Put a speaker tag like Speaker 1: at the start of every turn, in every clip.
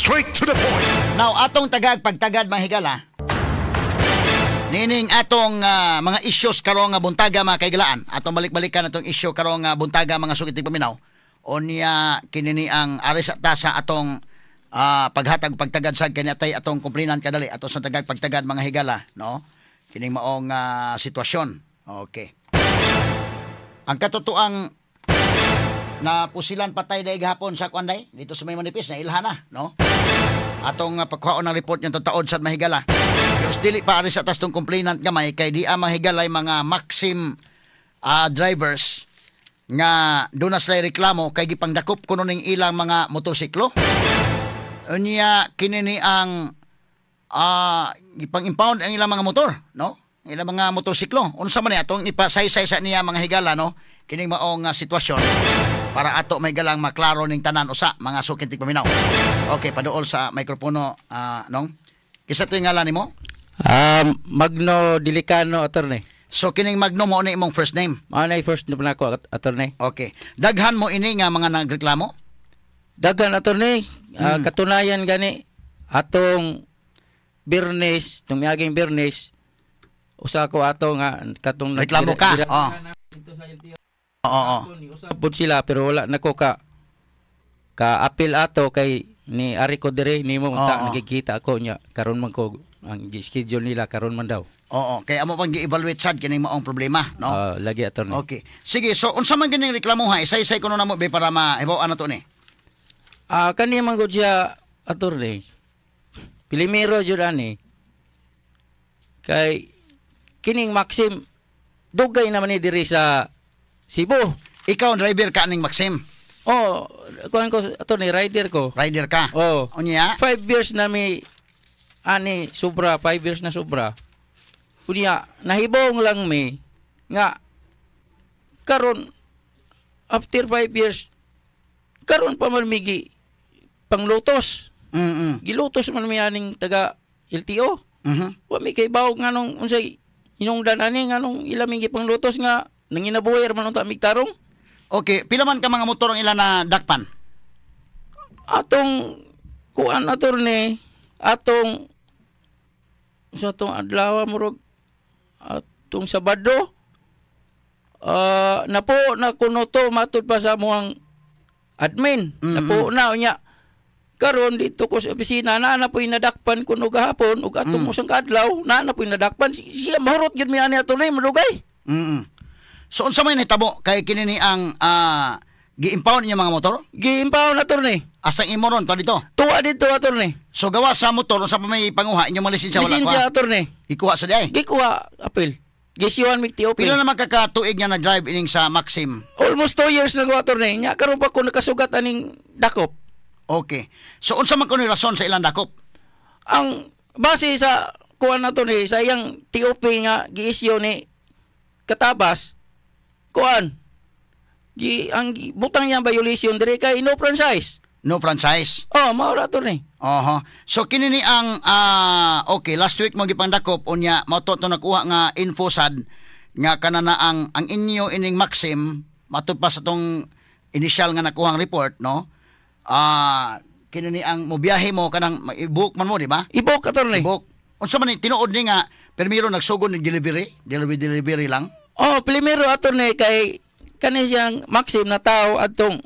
Speaker 1: Straight to the point.
Speaker 2: Now, atong tagag pagtagad, mga higala. Nining atong mga issues karong nga buntaga, mga kaigalaan. Atong balik-balikan atong issue karong nga buntaga, mga sukiting paminaw. O niya kini ang ari sa ta sa atong paghatag pagtagad sa kani atay atong complainant kadali ato sa tagag pagtagad, mga higala, no? Kining maong sitwasyon. Okay. Ang katotoang na pusilan patay day gahapon sa kuanday dito sa may manipis na ilhan na, no? Atong pagkuhaon ng report yung tataod sa mahigala. Pero dili pa ari sa tas tong complainant gamay kay di ang mahigalay mga Maxim drivers nga doon na sila reklamo kay gipangdakop kuno ning ilang mga motorsiklo. Unya kini ni ang gipang-impound ang ilang mga motor, no? Ilang mga motorsiklo. Unsa man ni atong ipasaysay sa niya, mga higala, no? Kining maong sitwasyon para ato may galang maklaro ning tanan usa, mga sukintig paminaw. Okay, paduol sa mikropono, nong. Kisa to yung ngalan nimo?
Speaker 3: Magno Delicano, attorney.
Speaker 2: So kining Magno mo ni imong first name.
Speaker 3: Mao na first name nako, attorney.
Speaker 2: Okay. Daghan mo ini nga mga nagreklamo?
Speaker 3: Daghan, attorney. Katunayan gani atong Birnes, tung miaging Birnes, usa ko ato nga katong
Speaker 2: Reklamo ka? Oh.
Speaker 3: Dito sa LTO.
Speaker 2: Oo.
Speaker 3: Usab pud sila pero wala nako ka ka appeal ato kay ni ari ko dire nimo unta nagkikita ako nya karon man ko ang gi-schedule nila karon man daw.
Speaker 2: Oo, kay amo pang gi-evaluate sad kining maong problema, no?
Speaker 3: Lagi, attorney.
Speaker 2: Okay. Sige, so unsa man kining reklamo ha? Isay-isay kuno namo be para mahibaw-an nato ni.
Speaker 3: Kani man gud siya, attorney. Pilimiro jud ani. Kay kining Maxim dugay naman ni diri sa Cebu.
Speaker 2: Ikaw ang driver ka ning Maxim?
Speaker 3: Oh, kuan ko, attorney, rider ko.
Speaker 2: Rider ka?
Speaker 3: Oh.
Speaker 2: Unya?
Speaker 3: 5 years na mi ani sobra, 5 years na sobra. Unya, nahibong lang mi nga karon after 5 years karon pa man migi panglutos. Gilutos man mi aning taga LTO. Wa mi kay bawog nganong unsay hinungdan ani, nganong ila ming gipanglutos nga nanginabuhi man unta mig tarong.
Speaker 2: Okay, pila man ka mga motor ang ila na dakpan?
Speaker 3: Atong kuan, attorney, atong sa atong adlaw murag atong Sabado napo na kuno to matud pa sa muang admin. Napo na unya karon dito ko sa opisina na na po'y nadakpan kuno gahapon ug atong usang kaadlaw na na po'y nadakpan siya. Mahurot gyud mi ani, attorney, madugay.
Speaker 2: So unsa may nahitabo kay kini ni ang gi-impound niya mga motor?
Speaker 3: Giimpaw na, attorney.
Speaker 2: Asa imo ron to dito?
Speaker 3: Tuwa dito, attorney.
Speaker 2: So gawa sa motor, unsa pa may panguha inyong mga lisensya, wala
Speaker 3: Lisensya,
Speaker 2: pa?
Speaker 3: attorney.
Speaker 2: Ikuha sa diay.
Speaker 3: Gikuha apil. Gisiwan mig TOP.
Speaker 2: Pila naman kakatuig nga na-drive ining sa Maxim?
Speaker 3: Almost 2 years na ko, attorney. Nya karon pa ko nakasugat aning dakop.
Speaker 2: Okay. So unsa man kuno rason sa ilang dakop?
Speaker 3: Ang base sa kuan na to ni sa iyang TOP nga gi-issue ni Katabas, kuan gi ang butang niyang violation dire kay no franchise.
Speaker 2: No franchise.
Speaker 3: Oh, mao ra, attorney.
Speaker 2: Oho. So kini ni ang okay, last week mo gipangdakop, unya mao to to nakuha nga info sad nga kanana ang inyo ining Maxim matud pa sa tong initial nga nakuhang report, no? Kini ni ang mobiyahe mo kanang i-book man mo, di ba?
Speaker 3: I-book, attorney.
Speaker 2: I-book. Unsa man ni tinuod ni nga permiro nagsugod ng delivery, delivery delivery lang?
Speaker 3: Oh, primero, attorney, kay kani siyang Maxim na tao adtong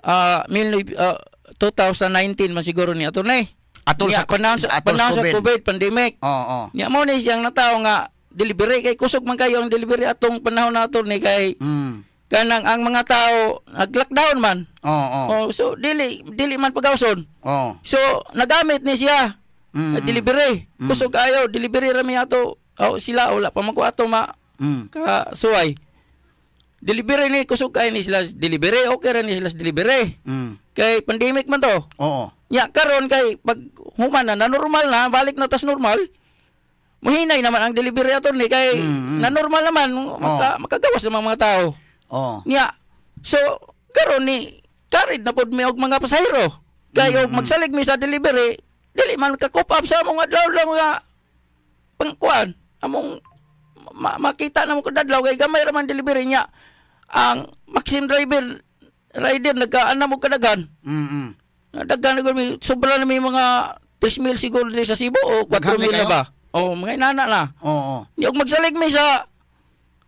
Speaker 3: 2019 man siguro ni, attorney.
Speaker 2: Atol
Speaker 3: Niya,
Speaker 2: sa
Speaker 3: panahon sa,
Speaker 2: atol
Speaker 3: panahon sa
Speaker 2: COVID.
Speaker 3: COVID pandemic.
Speaker 2: Oo.
Speaker 3: Nya mo ni siyang natao nga delivery kay kusog man kayo ang delivery atong panahon na, attorney, kay kanang ang mga tao nag-lockdown man.
Speaker 2: Oo.
Speaker 3: Oh, so dili dili man pagawson.
Speaker 2: Oo.
Speaker 3: So nagamit ni siya na delivery. Kusog kayo delivery ra mi ato. Oh, sila wala pa man ko ato ma ka suway. Delivery ni kusog kayo ni sila delivery, okay ra ni sila sa delivery. Kay pandemic man to. Nya karon kay pag human na, na normal na, balik na tas normal. Muhinay naman ang delivery, attorney, kay na normal naman makagawas naman mga tao. Nya so karon ni karid na pod mi og mga pasahero. Kay og magsalig mi sa delivery, dili man ka cope up sa among adlaw lang nga pangkuan among makita na mo kadadlaw kay gamay ra man delivery niya. Ang Maxim driver rider nagkaan na mo kadaghan. Daghan na gud mi, sobra na may mga 3,000 siguro diri sa Cebu o
Speaker 2: Daghan
Speaker 3: 4,000
Speaker 2: na
Speaker 3: na ba? Oh, mga inana na.
Speaker 2: Oo.
Speaker 3: Nya og magsalig mi sa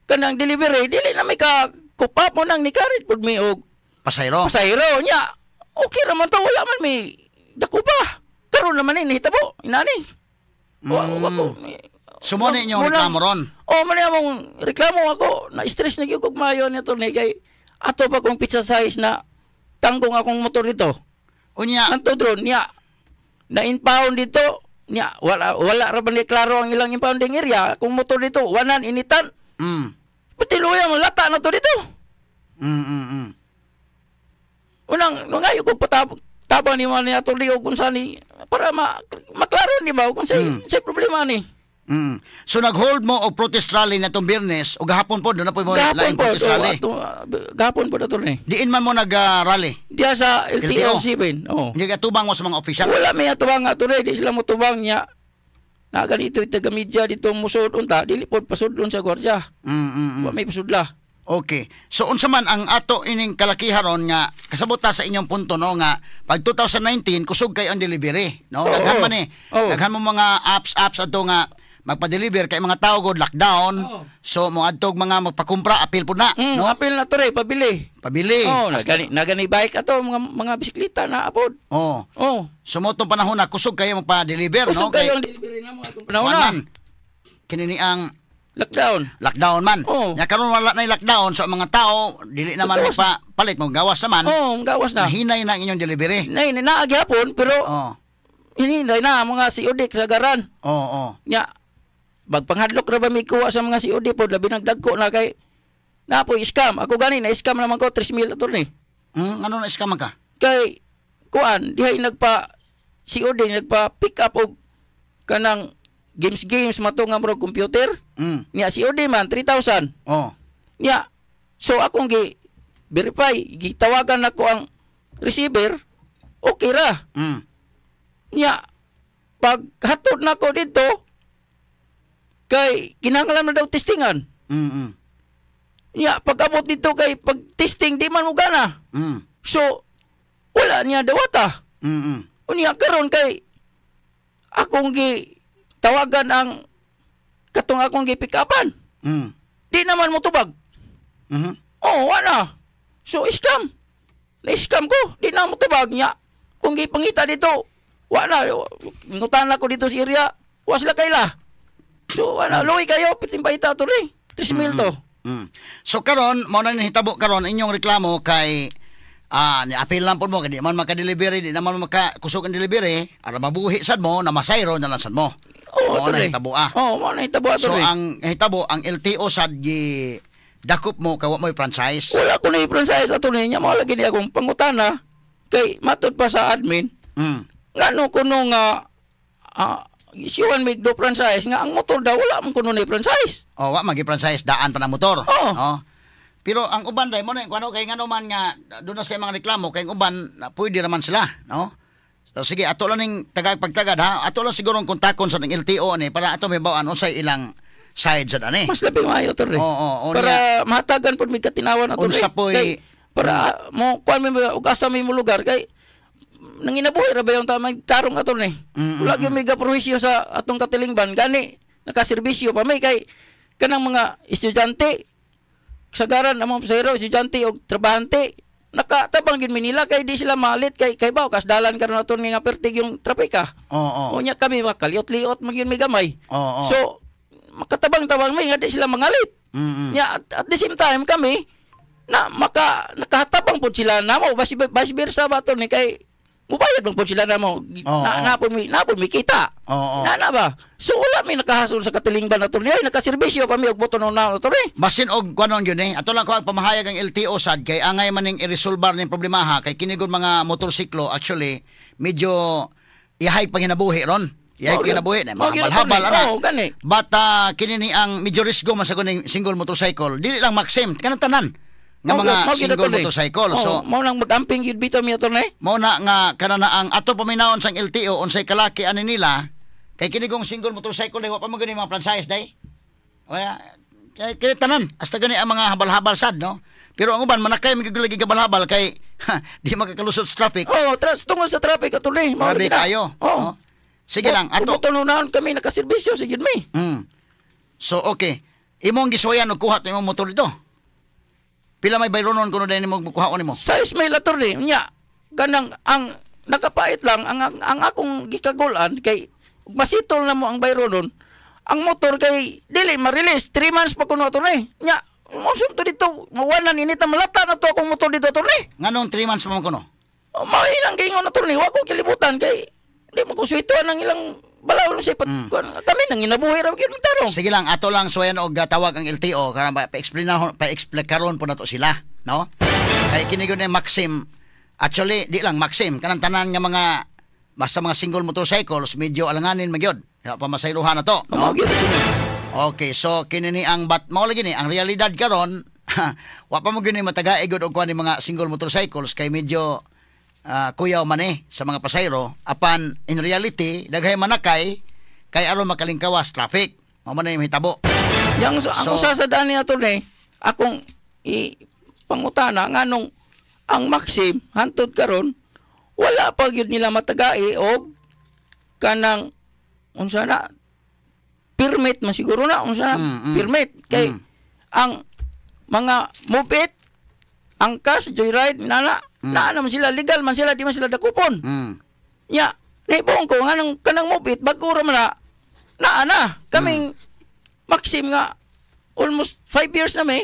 Speaker 3: kanang delivery, dili na mi ka kupa mo nang ni karit pud mi og
Speaker 2: Pasayro.
Speaker 3: pasahero nya. Okay ra man to, wala man mi dako pa. Karon naman ni nahitabo, inani. Wa ko.
Speaker 2: So mo na inyong reklamo ron.
Speaker 3: Oh, man among reklamo ako, na stress na gyud kog maayo ni attorney kay ato pa kong pizza size na tanggong akong motor dito.
Speaker 2: Unya,
Speaker 3: Anto drone niya na impound dito niya, wala wala ra ba ni klaro ang ilang impounding area akong motor dito, wanan initan. Pati luya mo lata na to dito. Unang nangayo ko patab tabang ni man ni attorney og unsa ni para maklaro ni ba kung say problema ni.
Speaker 2: So nag-hold mo og protest rally na itong Biyernes o gahapon po, doon na po mo
Speaker 3: Gahapon
Speaker 2: laing
Speaker 3: po,
Speaker 2: protest
Speaker 3: oh,
Speaker 2: rally.
Speaker 3: Ato, gahapon po attorney.
Speaker 2: Diin man mo nag-rally?
Speaker 3: Diya sa
Speaker 2: LTO.
Speaker 3: LTO 7. Oh.
Speaker 2: Hindi ka tubang mo sa mga official?
Speaker 3: Wala may atubang attorney, di sila motubang niya. Na ganito taga media dito musod unta, dili pod pasudlon sa gwardiya. Wa may pasudla.
Speaker 2: Okay. So unsa man ang ato ining kalakiharon nga kasabot ta sa inyong punto, no, nga pag 2019 kusog kayo ang delivery, no?
Speaker 3: Oo.
Speaker 2: Daghan man eh.
Speaker 3: Oo.
Speaker 2: Daghan mo mga apps apps adto nga magpa-deliver kay mga tao god lockdown.
Speaker 3: Oo.
Speaker 2: So mo adtog mga magpakumpra, apil pud na,
Speaker 3: no?
Speaker 2: No?
Speaker 3: Apil na to re, pabili.
Speaker 2: Pabili.
Speaker 3: Oh, nagani nagani bike ato mga mga bisikleta na apod.
Speaker 2: Oh.
Speaker 3: Oh.
Speaker 2: So mo tong panahon na kusog kayo magpa-deliver, no?
Speaker 3: Kusog kayo ang delivery na mo atong panahon
Speaker 2: Kuan
Speaker 3: na.
Speaker 2: man. Kini ni ang
Speaker 3: Lockdown.
Speaker 2: Lockdown man.
Speaker 3: Oo.
Speaker 2: Nya karon wala na lockdown, so ang mga tao dili naman
Speaker 3: Totoo.
Speaker 2: magpapalit mo gawas naman.
Speaker 3: Oh, gawas na.
Speaker 2: Nahinay na ang inyong delivery.
Speaker 3: Nay, naa gyapon pero hinihintay na mga COD kasagaran.
Speaker 2: Oo, oo.
Speaker 3: Nya magpanghadlok ra ba mi kuha sa mga COD pod, labi nagdagko na kay napoy scam. Ako gani na scam naman ko 3,000, attorney.
Speaker 2: Ano na scam man ka?
Speaker 3: Kay kuan dihay nagpa COD, nagpa pick up og kanang games games mato nga murag computer. Nya COD man 3,000. Nya so akong gi verify, gitawagan nako ang receiver, okay ra. Nya pag hatod nako dito kay kinahanglan na daw testingan. Nya pag abot dito kay pag testing di man mo gana. So wala niya dawata. Unya karon kay akong gi tawagan ang katong akong gi pick upan. Di naman mo tubag. Oh, wala. So scam. Na-scam ko. Di na mo tubag niya. Kung gipangita dito, wala. Ngutan ako dito sa area. Wa sila kaila. So wala, luwi kayo piting baita to rin. 3,000 to.
Speaker 2: So karon mao na hitabo karon inyong reklamo kay ni apil lang pud mo kay di man maka-delivery, di naman maka kusog ang delivery, aron mabuhi sad mo na masayro na lang sad mo.
Speaker 3: Oo,
Speaker 2: Mao na
Speaker 3: tuloy.
Speaker 2: hitabo ah.
Speaker 3: Oo, mao na hitabo
Speaker 2: So
Speaker 3: tuloy.
Speaker 2: ang hitabo, ang LTO sad gi dakop mo kay wa mo'y franchise.
Speaker 3: Wala ko na i-franchise ato niya. Mao lagi ni akong pangutana kay matud pa sa admin ngano kuno nga isyuhan mig do franchise nga ang motor daw wala man kuno ni franchise.
Speaker 2: Oh, wa magi franchise, daan pa ng motor.
Speaker 3: Oo.
Speaker 2: No? Pero ang uban dai mo na kung ano kay ngano man nga doon na sa mga reklamo kay ang uban na pwede raman sila, no? So sige, ato lang ning tagag pagtagad ha. Ato lang siguro ang kontakon sa ning LTO ni para ato may bawaan unsay ilang side sa ani.
Speaker 3: Mas labi maayo to rin.
Speaker 2: Oo,
Speaker 3: Para mahatagan pud mig katinawan ato.
Speaker 2: Unsa po'y-
Speaker 3: Kay para mo kuan mi og asa mi mo lugar kay nanginabuhi ra ba yung tamang tarong ato ni. Wala gyud may gaprohisyo sa atong katilingban gani nakaserbisyo pa may kay kanang mga estudyante kasagaran ang mga pasahero estudyante og trabahante nakatabang gyud mi nila kay di sila malit kay kay baw kasdalan karon ato ni nga pertig yung trapika.
Speaker 2: Oo.
Speaker 3: Unya kami makaliot-liot man gyud mi gamay.
Speaker 2: Oo.
Speaker 3: So makatabang-tabang mi nga di sila mangalit. Nya at the same time kami na maka nakatabang pud sila namo basi vice versa ba to ni kay mubayad man pud sila namo. Na na po mi kita.
Speaker 2: Oo.
Speaker 3: Na na ba? So wala mi nakahasol sa katilingban na to ni, nakaserbisyo pa mi og boto na to ni.
Speaker 2: Basin og kuanon yun eh. Ato lang ko ang pamahayag ang LTO sad kay angay maning i-resolbar ning problema ha kay kini gud mga motorsiklo actually medyo ihay panginabuhi ron. Ihay
Speaker 3: Mao gyud.
Speaker 2: panginabuhi na
Speaker 3: Mao gyud
Speaker 2: habal-habal
Speaker 3: ato ni.
Speaker 2: ana.
Speaker 3: Oo, gani.
Speaker 2: But kini ni ang medyo risgo man sa kuning single motorcycle. Dili lang Maxim, kanang tanan nga
Speaker 3: Mao
Speaker 2: mga
Speaker 3: gyud
Speaker 2: single
Speaker 3: ato ni.
Speaker 2: motorcycle.
Speaker 3: Oo,
Speaker 2: So
Speaker 3: mao nang mag-amping gyud bitaw mi ato ni.
Speaker 2: mao na nga kana na ang ato paminawon sang LTO unsay kalaki ani nila kay kini kong single motorcycle dai wa pa man gani mga franchise dai. Kaya kay kini tanan hasta gani ang mga habal-habal sad, no. Pero ang uban manakay man gyud lagi kabalhabal kay ha, di makakalusot sa traffic.
Speaker 3: Oh, tungod sa traffic, attorney. Mao
Speaker 2: Grabe
Speaker 3: lagi na.
Speaker 2: kayo.
Speaker 3: Oh.
Speaker 2: No? Sige lang, ato.
Speaker 3: Tumutununan kami nakaserbisyo sa gyud mi.
Speaker 2: So okay. Imong gisuwayan og kuha to imong motor dito. Pila may bayronon kuno dahil nimo kuhaon nimo?
Speaker 3: Size mile, attorney. Nya kanang ang nakapait lang ang akong gikagulan kay masitol na mo ang bayronon. Ang motor kay dili ma-release 3 months pa kuno, attorney. Nya mo to dito, mawanan init na malata na to akong motor dito, attorney.
Speaker 2: Nganong 3 months pa man kuno?
Speaker 3: Oh, mao ilang giingon, attorney, wa ko kilibutan kay di mo ko suwituan ang ilang balaw lang sa ipat. Kami nang inabuhi ra gyud tarong.
Speaker 2: Sige lang, ato lang suwayan og tawag ang LTO karon pa-explain pa-explain karon po nato sila, no? Kay kini gyud ni Maxim, actually di lang Maxim, kanang tanan nga mga basta mga single motorcycles medyo alanganin man gyud. Kaya pamasaylohan na to, no?
Speaker 3: Mao gyud.
Speaker 2: Okay, so kini ni ang bat mao lagi ni ang realidad karon, wa pa mo gyud ni matagae gyud og kuan ni mga single motorcycles kay medyo kuyaw man eh sa mga pasayro, apan in reality daghay manakay kay aron makalingkawas traffic. Mao man na yung hitabo.
Speaker 3: Yang so, ang usa sa dani, attorney, akong i pangutana nganong ang Maxim hantod karon wala pa gyud nila matagai og kanang unsa na, permit man siguro na, unsa na, permit kay ang mga Move It, Angkas, Joyride nana naa naman sila, legal man sila, di man sila dakupon. Nya, naibong ko nga nang kanang Move It bago ra man na naa na kaming Maxim nga almost 5 years na may,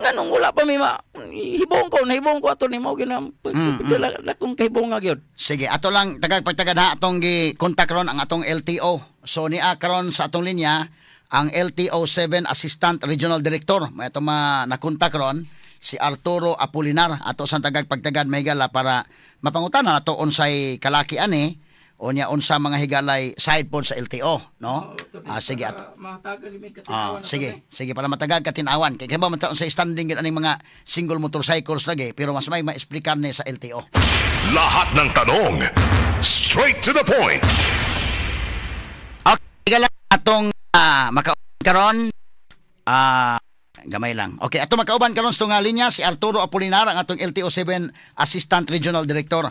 Speaker 3: nganong wala pa may ma hibong ko, nahibong ko ato ni mao gina lakong kahibong nga gyud.
Speaker 2: Sige, ato lang tagag pagtagad ha, atong gi contact ron ang atong LTO. So niya karon sa atong linya ang LTO 7 Assistant Regional Director. May ato ma nakontak ron si Arturo Apolinar. Ato sa tagag pagtagad may gala para mapangutana nato unsay kalaki ani o niya unsa mga higalay side pod sa LTO, no? Ah, sige ato.
Speaker 3: Mahatagan mi.
Speaker 2: Ah, sige, sige para matagag katinawan. Kay kay ba man sa standing gyud aning mga single motorcycles lagi, pero mas may maexplicar ni sa LTO.
Speaker 1: Lahat ng tanong, straight to the point.
Speaker 2: Okay, gala atong makauban karon gamay lang. Okay, ato makauban karon sa tunga linya si Arturo Apolinar, ang atong LTO 7 Assistant Regional Director.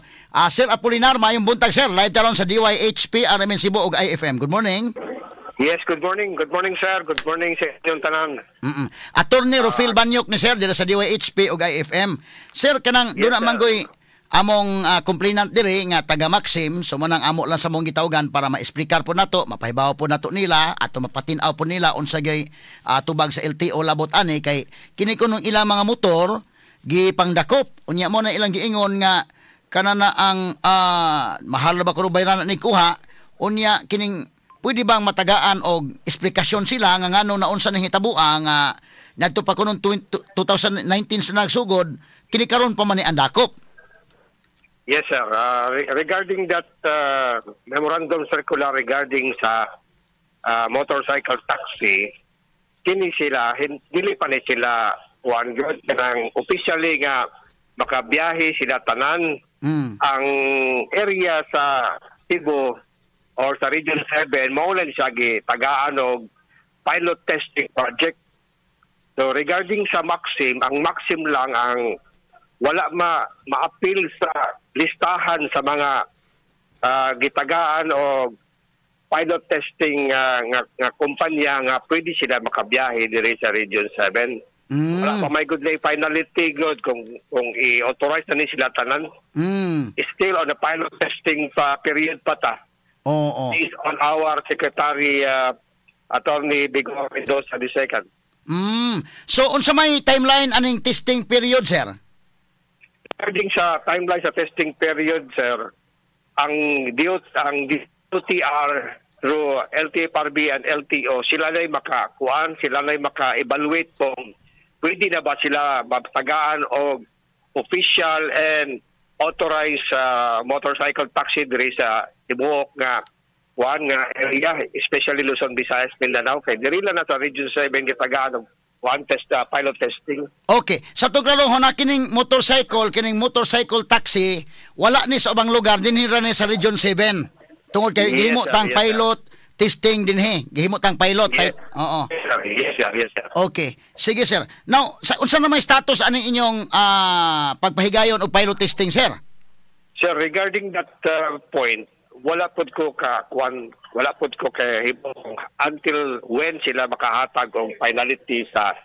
Speaker 2: Sir Apolinar, maayong buntag, sir. Live taron sa DYHP RMN Cebu ug IFM. Good morning.
Speaker 4: Yes, good morning. Good morning, sir. Good morning sa inyong tanan.
Speaker 2: Attorney Rufil Banyok ni sir dira sa DYHP ug IFM. Sir, kanang duna
Speaker 4: sir.
Speaker 2: Manggoy among complainant diri nga taga Maxim, so mo nang amo lang sa mong gitawagan para maexplikar po nato, mapahibaw po nato nila ato mapatin-aw po nila unsa gyud tubag sa LTO labot ani kay kini kunong ilang mga motor gipangdakop. Unya mo na ilang giingon nga kanana ang mahal na ba kuno bayran ni kuha. Unya kining pwede bang matagaan og esplikasyon sila nga ngano na unsa ning hitaboa nga ngadto pa kuno 2019 sa nagsugod, kini karon pa man ni ang dakop?
Speaker 4: Yes, sir. Regarding that memorandum circular regarding sa motorcycle taxi, kini sila, dili pa ni sila one good kanang officially nga makabiyahe sila tanan. Ang area sa Cebu or sa Region 7 mao lang siya gitagaan og pilot testing project. So regarding sa Maxim, ang Maxim lang ang wala ma maapil sa listahan sa mga gitagaan o pilot testing nga kumpanya nga pwede sila makabiyahe diri sa Region 7. Wala pa may good na finality good kung i-authorize na ni sila tanan. Still on the pilot testing pa period pa ta. Is on our Secretary Attorney Bigor Mendoza II.
Speaker 2: So unsa may timeline aning testing period, sir?
Speaker 4: Regarding sa timeline sa testing period, sir, ang DOTR through LTFRB and LTO, sila na'y makakuan, sila na'y maka-evaluate kung pwede na ba sila matagaan og official and authorized motorcycle taxi diri sa tibuok nga kuan nga area, especially Luzon, Visayas, Mindanao, kay diri lang na sa Region 7 gitagaan og kuan test pilot testing.
Speaker 2: Okay, sa itong klaro na kining motorcycle taxi, wala ni sa ubang lugar, dinhi ra ni sa Region 7. Tungod kay gihimo tang
Speaker 4: sir.
Speaker 2: Pilot testing dinhi. Gihimo tang pilot.
Speaker 4: Yes.
Speaker 2: Oo.
Speaker 4: Yes, sir. Yes, sir. Yes, sir.
Speaker 2: Okay. Sige, sir. Now, sa unsa na may status ani inyong pagpahigayon og pilot testing, sir?
Speaker 4: Sir, regarding that point, wala pud ko ka kwan, wala pud ko kay himo kung until when sila makahatag og finality sa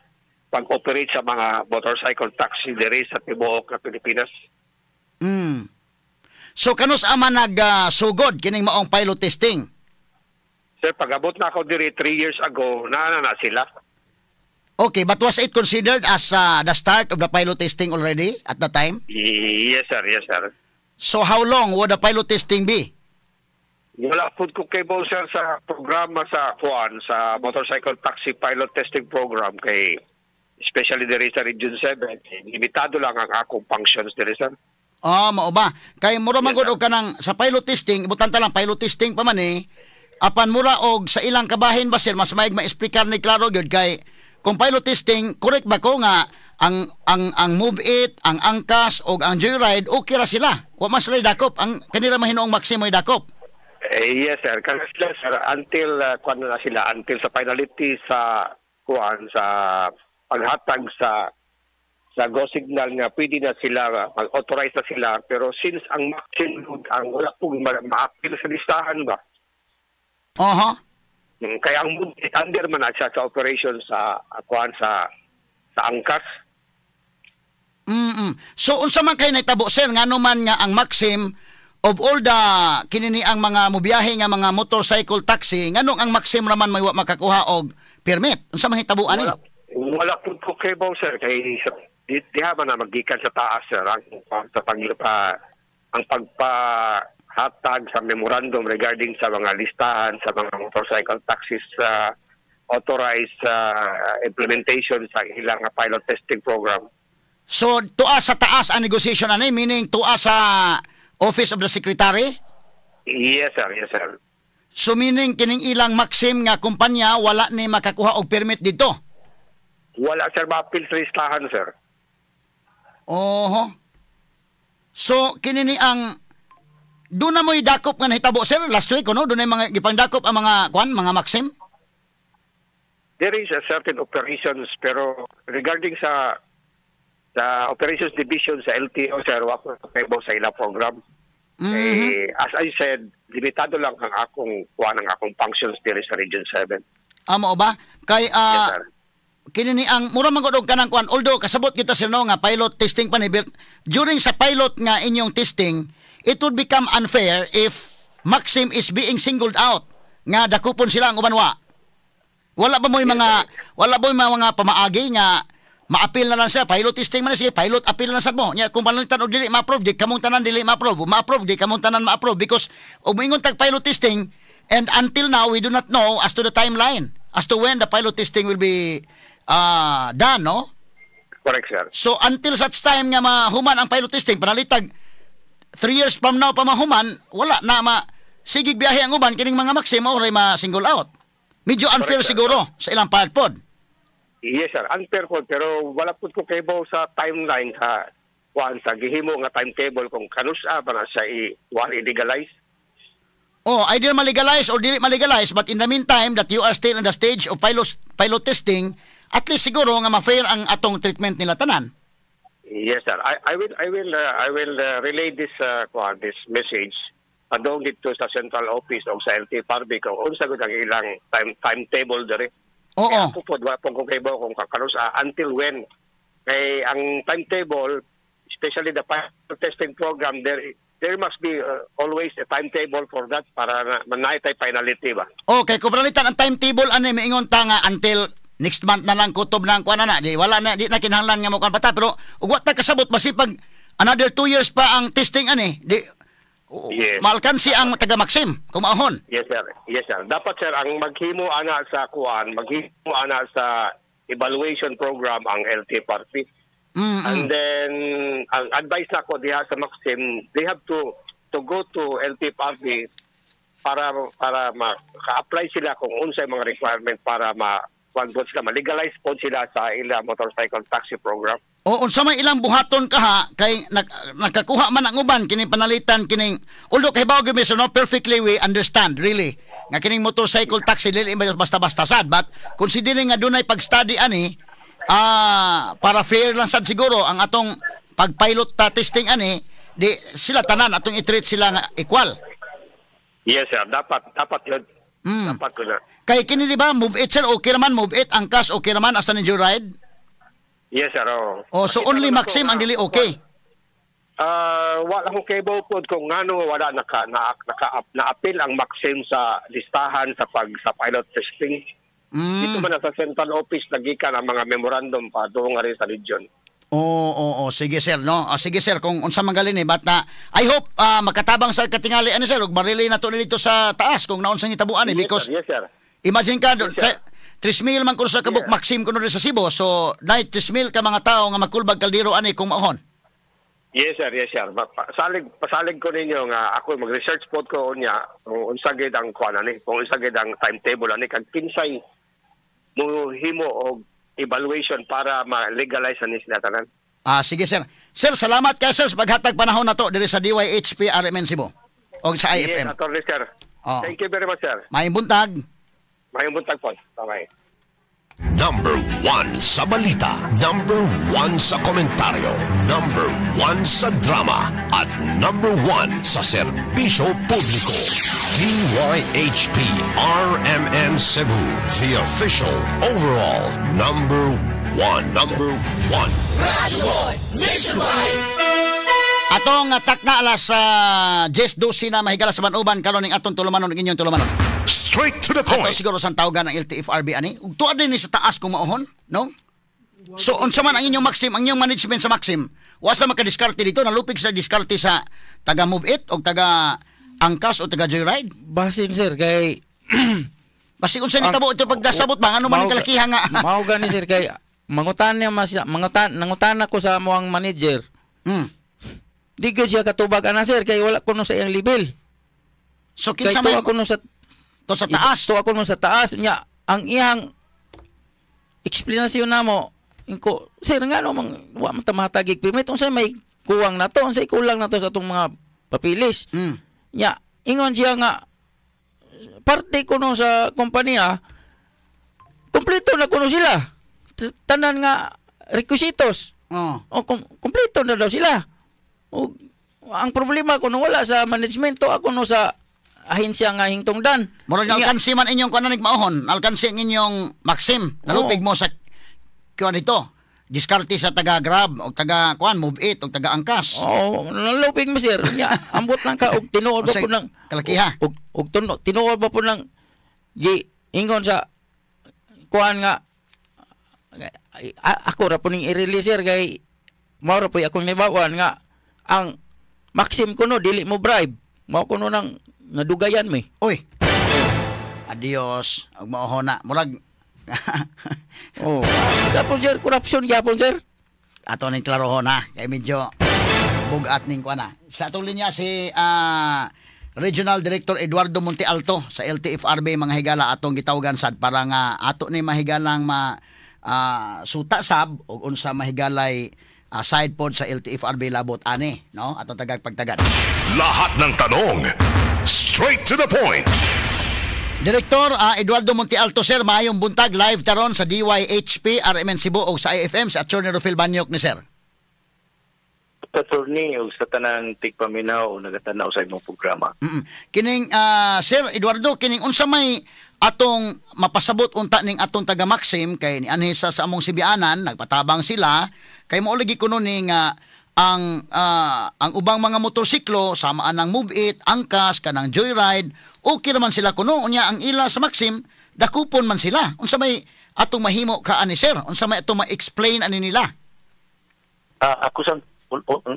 Speaker 4: pag-operate sa mga motorcycle taxi diri sa tibuok na Pilipinas.
Speaker 2: So kanus ama nag-sugod kining maong pilot testing?
Speaker 4: Sir, pag-abot na ako diri 3 years ago, naa na na sila.
Speaker 2: Okay, but was it considered as the start of the pilot testing already at the time?
Speaker 4: Yes, sir. Yes, sir.
Speaker 2: So how long would the pilot testing be?
Speaker 4: Wala pud ko kabalo, sir, sa programa sa kuan, sa motorcycle taxi pilot testing program, kay especially diri sa Region 7, limitado lang ang akong functions diri, sir.
Speaker 2: Ah, mao ba? Kay mura man
Speaker 4: Yes,
Speaker 2: gud
Speaker 4: sir.
Speaker 2: og kanang sa pilot testing, ibutan ta lang pilot testing pa man eh. Apan mura og sa ilang kabahin ba, sir, mas maig maexplikar ni klaro gyud, kay kung pilot testing, correct ba ko nga ang Move It, ang Angkas og ang Joyride, okay ra sila? Wa man sila dakop, ang kanila mahinuong Maxim mo'y dakop.
Speaker 4: Eh, yes, sir. Kasi sila, sir, until kuan na sila, until sa finality sa kuan, sa paghatag sa go signal nga pwede na sila mag-authorize na sila, pero since ang Maxim ang wala pong ma-appeal sa listahan ba. Kaya ang Move It, under man na siya sa operation sa kuan, sa Angkas.
Speaker 2: So unsa man kay nahitabo, sir, ngano man nga ang Maxim of all the kinini ang mga mobiyahe nga mga motorcycle taxi, nganong ang Maxim raman may wa makakuha og permit? Unsa man hitabo ani?
Speaker 4: Wala, wala po ko kabalo, sir, kay diha man na magikan sa taas, sir, ang sa pag ang pagpahatag sa memorandum regarding sa mga listahan sa mga motorcycle taxis sa authorized implementation sa ilang pilot testing program.
Speaker 2: So tuwa sa taas ang negotiation ani, meaning tuwa sa Office of the Secretary?
Speaker 4: Yes, sir. Yes, sir.
Speaker 2: So meaning kining ilang Maxim nga kumpanya wala ni makakuha og permit dito.
Speaker 4: Wala, sir, ma-appeal sa listahan, sir.
Speaker 2: Oho. So kini ni ang doon na mo'y dakop nga nahitabo, sir, last week no, doon na mga gipangdakop ang mga kwan, mga Maxim.
Speaker 4: There is a certain operations, pero regarding sa operations division sa LTO, sir, wa ko kabalo sa ilang program. Eh, as I said, limitado lang ang akong kuan, ang akong functions diri sa Region 7.
Speaker 2: Amo ba? Kay
Speaker 4: Yes, sir.
Speaker 2: Kini ni ang mura man gud og kanang kuan, although kasabot kita, sir, no, nga pilot testing pa ni, but during sa pilot nga inyong testing, it would become unfair if Maxim is being singled out nga dakupon sila, ang uban wa. Wala ba mo'y mga pamaagi nga maapil na lang siya? Pilot testing man, sige, pilot appeal na sad mo nya. Kung panalitan og dili ma-approve, di kamong tanan dili ma-approve, ma-approve, di kamong tanan ma-approve, because og moingon tag pilot testing and until now we do not know as to the timeline as to when the pilot testing will be done, no?
Speaker 4: Correct, sir.
Speaker 2: So until such time nga mahuman ang pilot testing, panalitag 3 years from now pa mahuman, wala na ma sige biyahe ang uban, kining mga Maxim mao ray ma single out. Medyo unfair
Speaker 4: Correct, sir.
Speaker 2: Siguro sa ilang part pod.
Speaker 4: Yes, sir. Unfair po, pero wala po ko kabalo sa timeline sa kuan, sa gihimo nga timetable kung kanusa ba na siya i kuan, i-legalize.
Speaker 2: Oh, either malegalize or dili malegalize, but in the meantime that you are still in the stage of pilot testing, at least siguro nga ma-fair ang atong treatment nila tanan.
Speaker 4: Yes, sir. I will relay this kuan, this message padung dito sa central office o sa LTFRB kung unsa gud ang ilang timetable diri.
Speaker 2: Oo.
Speaker 4: Kaya ako po, wala pong kung kabalo kung kakanusa until when. Kay ang timetable, especially the pilot testing program, there must be always a timetable for that para na, manay tay finality ba.
Speaker 2: Okay, kung panalitan ang timetable ani miingon ta nga until next month na lang kutob na ang kuan na, di wala na, di na kinahanglan nga mo kuan pa ta, pero ug wa ta kasabot, masipag another 2 years pa ang testing ani, di maalkansi ang taga Maxim kung maahon.
Speaker 4: Yes, sir. Yes, sir. Dapat, sir, ang maghimo ana sa kuan, maghimo ana sa evaluation program ang LTFRB. And then ang advice nako diha sa Maxim, they have to go to LTFRB para maka-apply sila kung unsay mga requirement para ma kuan po sila, ma-legalize po sila sa ilang motorcycle taxi program.
Speaker 2: O unsa may ilang buhaton kaha kay nakakuha man ang uban kining panalitan kining, although kay bawo gyud, no, perfectly we understand really Nga kining motorcycle taxi dili man basta-basta sad, but considering nga dunay pag-study ani, para fair lang sad siguro ang atong pag-pilot ta testing ani, di sila tanan atong i-treat sila nga equal.
Speaker 4: Yes, sir. Dapat dapat yun. Dapat ko na.
Speaker 2: Kay kini, di ba, Move It, sir, okay naman Move It, Angkas okay naman, hasta ni Joyride.
Speaker 4: Yes, sir. Oh.
Speaker 2: Oh, so
Speaker 4: Makita
Speaker 2: only
Speaker 4: ko na
Speaker 2: Maxim
Speaker 4: to
Speaker 2: ang
Speaker 4: nga,
Speaker 2: dili okay.
Speaker 4: Wala akong cable pod kung ngano wala naka na, naka na-appeal ang Maxim sa listahan sa pag sa pilot testing. Dito man na sa central office nagikan ang mga memorandum pa doon nga rin sa region.
Speaker 2: Oo, sige, sir, no. Ah, sige, sir, kung unsa man galin eh, but na I hope makatabang sa katingali ani, sir, ug marelay na to dito sa taas kung naunsa hitabuan eh,
Speaker 4: Yes,
Speaker 2: because
Speaker 4: sir. Yes, sir.
Speaker 2: Imagine ka,
Speaker 4: Yes, sir.
Speaker 2: 3,000 man kuno sa kabuk Maxim kuno diri sa Cebu. So, nay 3,000 ka mga tao nga makulbag kaldero ani kung maohon.
Speaker 4: Yes, sir. Yes, sir. Pasalig ko ninyo nga ako mag-research pod ko unya kung unsa gid ang kuan ani, kung unsa gid ang timetable ani kag kinsay mo himo og evaluation para ma-legalize ani sila tanan.
Speaker 2: Ah, sige, sir. Sir, salamat kay sir sa paghatag panahon nato diri sa DYHP RMN Cebu og sa
Speaker 4: Yes,
Speaker 2: IFM.
Speaker 4: Attorney, sir.
Speaker 2: Oh.
Speaker 4: Thank you very much, sir.
Speaker 2: Maayong buntag.
Speaker 4: Maayong buntag po. Bye-bye.
Speaker 1: Number 1 sa balita. Number 1 sa komentaryo. Number 1 sa drama. At number 1 sa serbisyo publiko. DYHP RMN Cebu. The official overall number 1. Number 1.
Speaker 2: Atong takna alas sa 10:12 na mahigala sa banuban karon ning atong tulumanon ug inyong tulumanon.
Speaker 1: Straight to the
Speaker 2: Ato
Speaker 1: point.
Speaker 2: siguro sang tawagan ang LTFRB ani. Ug tuad din ni sa taas kung maohon, no? So unsa man ang inyong Maxim, ang inyong management sa Maxim, wa sa makadiskarte dito, nalupig sa diskarte sa taga Move It o taga Angkas o taga Joyride.
Speaker 3: Basin, sir, kay
Speaker 2: Basi unsa ni tabo ito pagdasabot ba ano man ang kalakihan nga.
Speaker 3: Mao gani, sir, kay mangutan niya mas mangutan nangutan ako sa amoang manager. Di gyud siya katubag ana, sir, kay wala kuno sa iyang level.
Speaker 2: So
Speaker 3: Kay
Speaker 2: kinsa man
Speaker 3: tuwa kuno sa
Speaker 2: to sa taas.
Speaker 3: Tuwa kuno sa taas nya ang iyang eksplanasyon namo inko, "Sir, ngano mang wa man ta mahatagig permit? Unsay may kuwang nato? Unsay kulang nato sa atong mga papilis?" Nya ingon siya nga parte kuno sa kompanya, kompleto na kuno sila. Tanan nga requisitos. O kompleto na daw sila. O, ang problema kuno wala sa management to ako no sa ahensya nga hingtungdan.
Speaker 2: Murag alkansi man inyong kuan maohon, alkansi ang inyong Maxim. Nalupig mo sa kuan ito. Diskarte sa taga Grab o taga kuan Move It o taga Angkas.
Speaker 3: Oo, nalupig mo, sir. Nya, ambot lang ka og tinuod ba
Speaker 2: Unsay
Speaker 3: po ng
Speaker 2: kalakiha?
Speaker 3: Og tinuod ba po ng gi ingon sa kuan nga ako ra po ning i-release, sir, kay mao ra po akong nibawan nga ang Maxim kuno dili mo bribe. Mao kuno nang nadugayan mi.
Speaker 2: Uy. Adios. Ug maohon na. Murag
Speaker 3: Oh. Gapon, sir, corruption gyapon, sir.
Speaker 2: Ato ning klarohon ha. Kay medyo bugat ning kuan na. Sa atong linya si Regional Director Eduardo Montealto sa LTFRB, mga higala, atong gitawagan sad para nga ato ni mahigalang ma suta sab og unsa mahigalay side pod sa LTFRB labot ani, no, atong tagag pagtagad.
Speaker 1: Lahat ng tanong, straight to the point.
Speaker 2: Direktor Eduardo Montealto, sir, maayong buntag. Live taron sa DYHP RMN Cebu o sa IFM, sa Attorney Rufil Banyok ni sir.
Speaker 5: Attorney ug sa tanang tigpaminaw o nagatanaw sa imong programa.
Speaker 2: Kining Sir Eduardo, kining unsa may atong mapasabot unta ning atong taga Maxim kay ni anhi sa among Sibianan nagpatabang sila kay mao lagi kuno ni nga ang ubang mga motorsiklo sama ang Move It, Angkas, kanang Joyride, okay raman sila kuno, unya ang ila sa Maxim dakupon man sila. Unsa may atong mahimo ka ani, sir? Unsa may atong ma-explain ani nila?
Speaker 5: Ako sang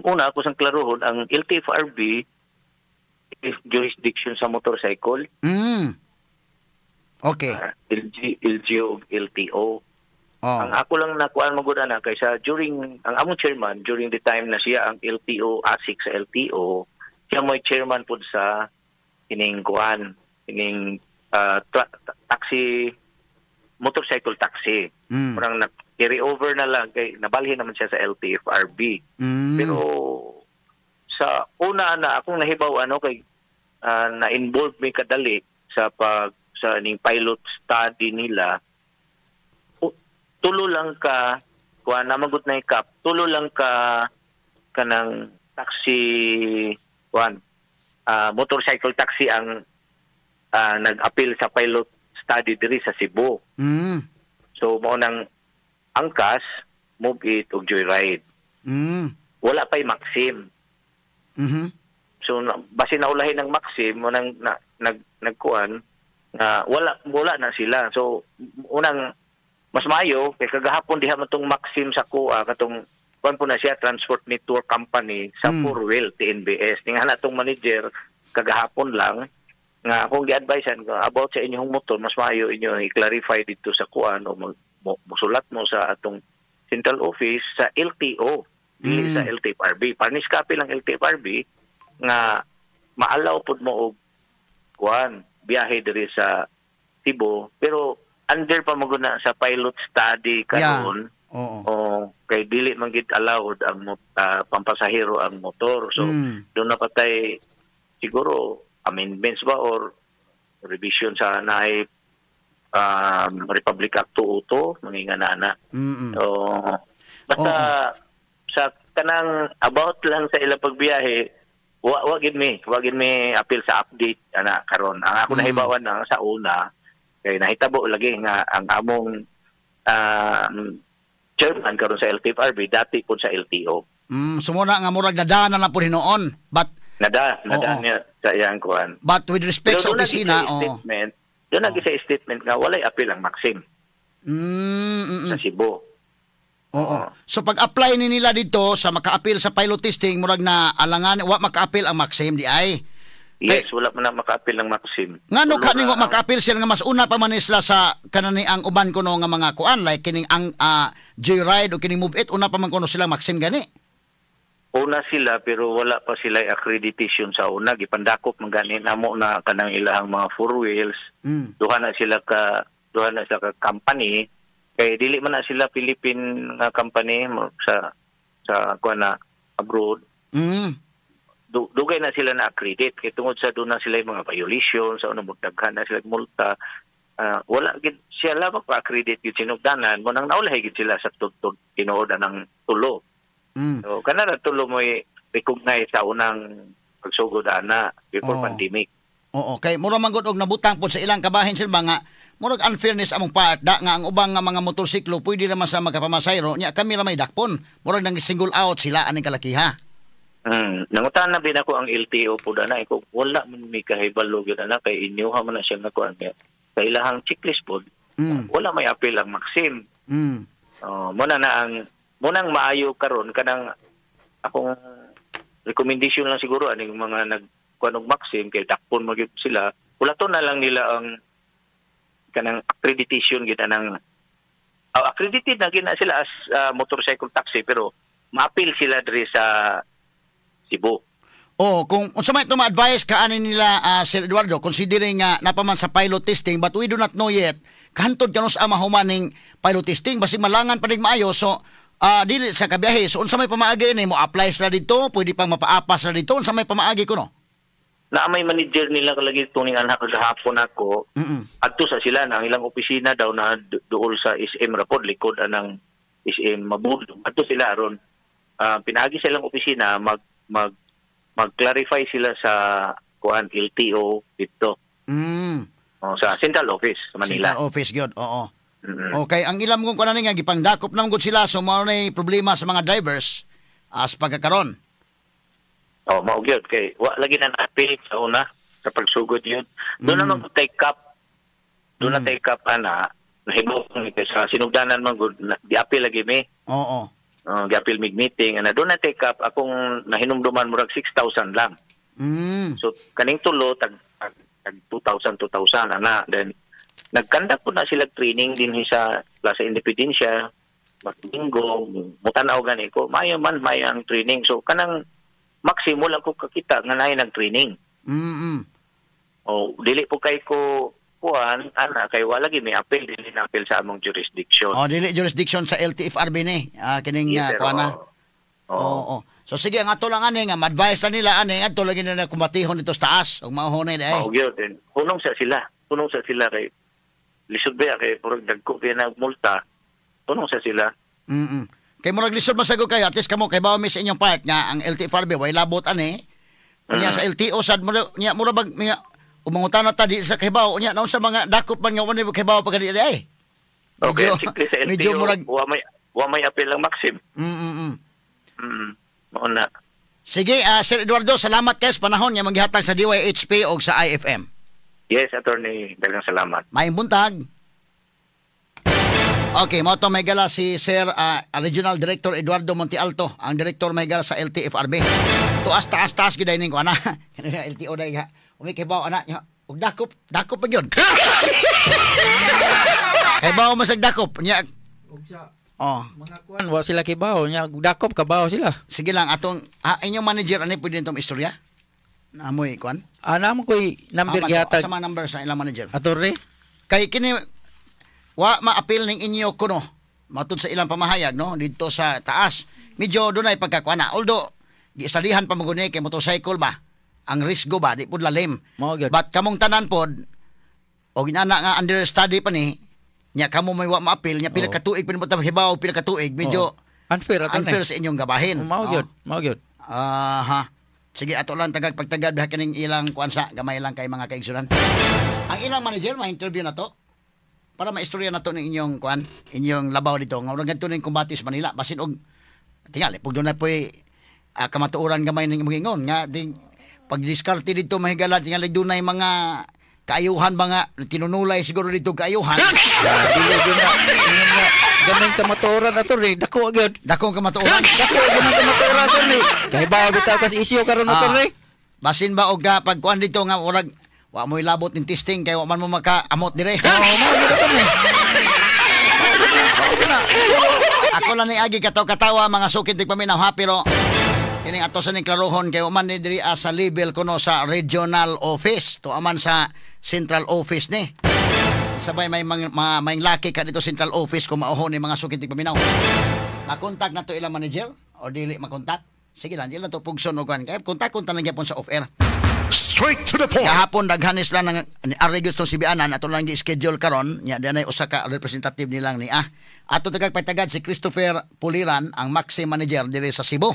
Speaker 5: una ako sang klarohon ang LTFRB is jurisdiction sa motorcycle. LG, LGU ug LTO. Ang ako lang nakuan mo gud ana kay sa during ang among chairman, during the time na siya ang LTO ASIC sa LTO, siya mo'y chairman pud sa kining kuan kining taxi, motorcycle taxi. Parang na carry over na lang kay nabalhin naman siya sa LTFRB. Pero sa una na akong nahibaw ano kay na-involve mi kadali sa pag sa ning pilot study nila, tulo lang ka kuan na magut na cap, tulo lang ka kanang taxi kuan motorcycle taxi ang nag-appeal sa pilot study diri sa Cebu. So mao nang Angkas, Move It ug Joyride. Wala pa'y Maxim. So basin naulahin ng Maxim mo nang na, nagkuan nga wala wala na sila. So unang mas maayo kay kagahapon diha man tong Maxim sa kuha katong kuan po na siya Transport Network Company sa four wheel TNBS. Tingnan na tong manager kagahapon lang nga akong gi-advisean about sa inyong motor, mas maayo inyo i-clarify dito sa kuan o musulat mo sa atong central office sa LTO, dili sa LTFRB. Panis copy lang LTFRB nga maalaw pud mo og kuan biyahe diri sa Cebu, pero under pa mo na sa pilot study karon.
Speaker 2: Oo.
Speaker 5: O kay dili man gid allowed ang pampasahero ang motor. So doon na patay siguro amendments ba or revision sa naay Republic Act 202 manginga na. So basta sa kanang about lang sa ilang pagbiyahe, wa gid mi appeal sa update ana karon. Ang ako nahibawan na sa una kay nahitabo lagi nga ang among chairman karon sa LTFRB dati pud sa LTO.
Speaker 2: So muna nga murag nadaan na lang po hinuon. But
Speaker 5: Nada nada niya sa iyang kuan.
Speaker 2: But with respect sa
Speaker 5: Pero doon na
Speaker 2: opisina,
Speaker 5: sa statement, doon na sa statement nga walay appeal ang Maxim sa Cebu.
Speaker 2: Oo. So pag-apply ni nila dito sa maka-appeal sa pilot testing, murag na alangan wa maka-appeal ang Maxim di ay.
Speaker 5: Yes, wala man na maka-appeal ng Maxim.
Speaker 2: Ngano
Speaker 5: Tulo
Speaker 2: ka ning
Speaker 5: na
Speaker 2: wa maka-appeal sila nga mas una pa man ni sila sa kanani ang uban kuno nga mga kuan like kining ang Joyride o kining Move It, una pa man kuno sila Maxim gani.
Speaker 5: Una sila pero wala pa sila accreditation sa una, gipandakop man gani namo na kanang ilahang mga four wheels. Duha na sila ka company kay dili man na sila Philippine nga company sa sa kuan na abroad. Dugay na sila na accredit kay tungod sa doon na sila yung mga violation sa unang daghan na sila multa. Wala gid siya lamang pa-accredit gid sinugdanan mo nang naulahi gid sila sa tugtog tinuod ng tulo. So kana tulo mo'y recognize sa unang pagsugod ana before pandemic.
Speaker 2: Oo, kay mura man gud og nabutang pod sa ilang kabahin sila nga murag unfairness among part da nga ang ubang nga mga motorsiklo pwede naman sa magkapamasayro nya kami ra may dakpon. Murag nang single out sila aning kalakiha.
Speaker 5: Nangutan na bin ako ang LTO po na ko wala man mi kahibalo gyud ana kay inyoha man na siya nga kuan kay sa ilahang checklist pod wala may appeal ang Maxim. Oh, muna na ang munang maayo karon kanang akong recommendation lang siguro aning mga nag kuan og Maxim kay dakpon man gyud sila, ulaton na lang nila ang kanang accreditation gid anang accredited na gid na sila as motorcycle taxi pero ma-appeal sila diri sa Cebu.
Speaker 2: Oh, kung unsa may ito ma-advise ka ani nila Sir Eduardo, considering nga napaman sa pilot testing but we do not know yet kahantod kanus sa mahumaning pilot testing, basi malangan pa rin maayo, so dili sa kabiyahe, so unsa may pamaagi ni mo apply sila dito, pwede pang mapaapas sila dito, unsa may pamaagi kuno?
Speaker 5: Na may manager nila kalagi tuning anak kagahapon ako. Adto sa sila na ang ilang opisina daw na duol sa SM Rapod, likod anang SM Mabudong. Adto sila aron pinaagi sa ilang opisina mag mag mag-clarify sila sa kuan LTO dito. Oh, sa Central Office sa Manila.
Speaker 2: Central Office gyud, oo. Okay, ang ilam kong kuan nga gipangdakop naman gud sila, so mao na problema sa mga drivers as pagkakaron.
Speaker 5: Oh, mao gyud kay wa lagi na na-appeal sa una sa pagsugod yun. Doon naman take up. Doon na take up ana nahimo kay sa sinugdanan man gud di-appeal lagi mi. Gi-appeal mig meeting ana doon na take up akong nahinumduman murag 6,000 lang. So kaning tulo tag 2,000 2,000 ana, then nagkandak po na sila training din sa Plaza Independencia linggo mutanaw gani ko maayo man maayo ang training, so kanang maximum lang ko kakita nga naay nag-training. O dili po kay ko kuan ana kay wala gi may appeal, dili na appeal sa among jurisdiction.
Speaker 2: Oh, dili jurisdiction sa LTFRB ni. Kining
Speaker 5: Yes, sir,
Speaker 2: kuan na.
Speaker 5: Oo.
Speaker 2: Oo. So sige, ang ato lang ani nga ma-advise na nila ani adto lagi nila kumbatihon dito sa taas ug maohonay di ay.
Speaker 5: Mao gyud din. Hunong sa sila. Hunong sa sila kay lisod ba kay purag dagko kay nagmulta. Hunong sa sila.
Speaker 2: Kay murag lisod man sagud kayo, at least kamo kay bawo mi sa inyong part nga ang LTFRB way labot ani. Unya sa LTO sad mura nya mura bag nga umangutana ta di sa kahibaw unya naon sa mga dakop man nga wala kahibaw pag di ay.
Speaker 5: Okay,
Speaker 2: Medyo-
Speaker 5: simple sa LTO.
Speaker 2: medyo murag-
Speaker 5: wa may appeal ang Maxim. Mao na.
Speaker 2: Sige, Sir Eduardo, salamat kay sa panahon nga manggihatag sa DYHP og sa IFM.
Speaker 5: Yes, attorney, daghang salamat.
Speaker 2: Maayong buntag. Okay, mao to, may gala si Sir Regional Director Eduardo Montealto, ang director may gala sa LTFRB. Tuas taas taas gid ning ko ana. Kanina LTO dai ha. Umi kay bawo ana nya. Ug dakop, dakop pa gyud. Kay bawo masag dakop nya.
Speaker 3: Ug sa
Speaker 2: Oh,
Speaker 3: mga kuan wa sila kibaw nya dakop kabaw sila.
Speaker 2: Sige lang atong inyong manager ani pwede nitong istorya. Amoy kuan.
Speaker 3: Ana mo koy number
Speaker 2: Ah,
Speaker 3: gihatag.
Speaker 2: sa mga number sa ilang manager.
Speaker 3: Attorney.
Speaker 2: Kay kini wa maapil ning inyo kuno matud sa ilang pamahayag, no, didto sa taas medyo dunay pagkakuana, although giisalihan pa maguni kay motorcycle ba ang risgo ba di pud lalim.
Speaker 3: Mao gyud.
Speaker 2: But kamong tanan pod o ginana nga under study pa ni nya, kamo may wa maapil nya pila
Speaker 3: Oo.
Speaker 2: ka tuig pud mo hibaw, pila ka tuig medyo
Speaker 3: Oo. Unfair, attorney.
Speaker 2: unfair sa inyong gabahin.
Speaker 3: Mao
Speaker 2: No?
Speaker 3: gyud, mao gyud.
Speaker 2: Aha. Sige, ato lang tagag pagtagad ha kining ilang kuan sa gamay lang kay mga kaigsunan. Ang ilang manager ma-interview na to para maistorya na to ng inyong kuan, inyong labaw dito. Nga urang ganito ning kumbati sa Manila basin og tingali pug doon na po'y kamatuoran gamay ning imong ingon nga ding pagdiskarte dito mahigala, tingali dunay mga kaayuhan ba nga tinunulay siguro dito kaayuhan.
Speaker 3: Dili gyud na. Ingon nga gamay kamatuoran, attorney, dako gyud.
Speaker 2: Dakong kamatuoran.
Speaker 3: Dako gyud ang kamatuoran, attorney. Kay bawo bitaw kasi issue karon, attorney.
Speaker 2: Basin ba og ka pagkuan dito nga urag wa mo'y labot ning testing kay wa man mo makaamot dire.
Speaker 3: Oo, mao gyud, attorney.
Speaker 2: Ako lang ni agi kataw katawa, mga sukid tigpaminaw ha, pero kining ato sa ning klarohon kay man ni diri sa level kuno sa regional office to aman sa central office ni. Sabay may mga, mga may laki ka dito central office kung mauhon ni mga sukid tigpaminaw. Makontak na to ilang manager o dili makontak? Sige lang, dili lang to pugson og kuan. Kay kontak kontak lang gyapon sa off air.
Speaker 1: Straight to the point.
Speaker 2: Kahapon daghan sila ng ni Ari gusto si Bianan, ato lang gi-schedule karon nya dunay usa ka representative nilang ni ato tagag pagtagad si Christopher Puliran, ang Maxi manager diri sa Cebu.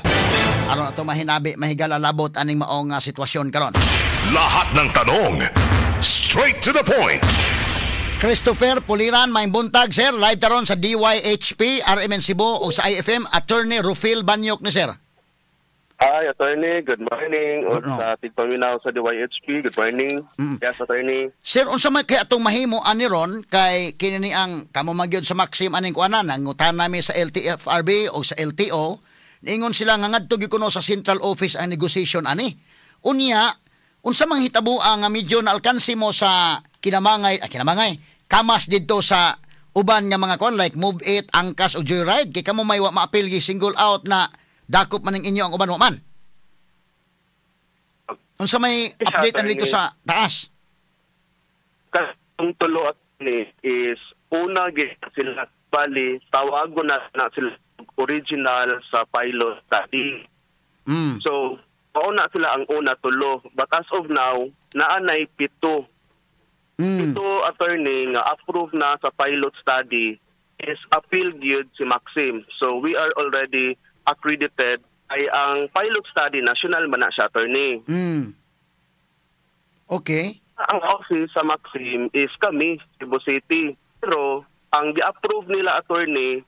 Speaker 2: Aron ato mahinabi mahigala labot aning maong sitwasyon karon.
Speaker 1: Lahat ng tanong, straight to the point.
Speaker 2: Christopher Puliran, maayong buntag, sir. Live taron sa DYHP, RMN Cebu o sa IFM, Attorney Rufil Banyok ni sir.
Speaker 6: Hi, attorney. Good morning.
Speaker 2: Good
Speaker 6: Good sa tigpaminaw sa DYHP. Good morning. Yes, attorney.
Speaker 2: Sir, unsa may kay atong mahimo ani ron kay kini ni ang kamo magyud sa Maxim aning kuanan, nangutan nami sa LTFRB o sa LTO, niingon sila nga ngadto gyud kuno sa central office ang negotiation ani. Unya, unsa mang hitabo ang medyo naalkansi mo sa kinamangay, kinamangay, kamas didto sa uban nga mga kuan like Move It, Angkas o Joyride kay kamo may wa maapil, gi single out na dakop man ning inyo, ang uban wa man. Unsa may
Speaker 6: Yes,
Speaker 2: update ani dito
Speaker 6: attorney.
Speaker 2: sa taas?
Speaker 6: Katong tulo, attorney, is una gid sila bali tawagon na, na sila original sa pilot study. So, mauna sila ang una tulo. But as of now, naanay pito. Pito, attorney, nga approve na sa pilot study is appeal gyud si Maxim. So, we are already accredited ay ang pilot study national man na siya, attorney. Ang office sa Maxim is kami, Cebu City. Pero ang gi-approve nila, attorney,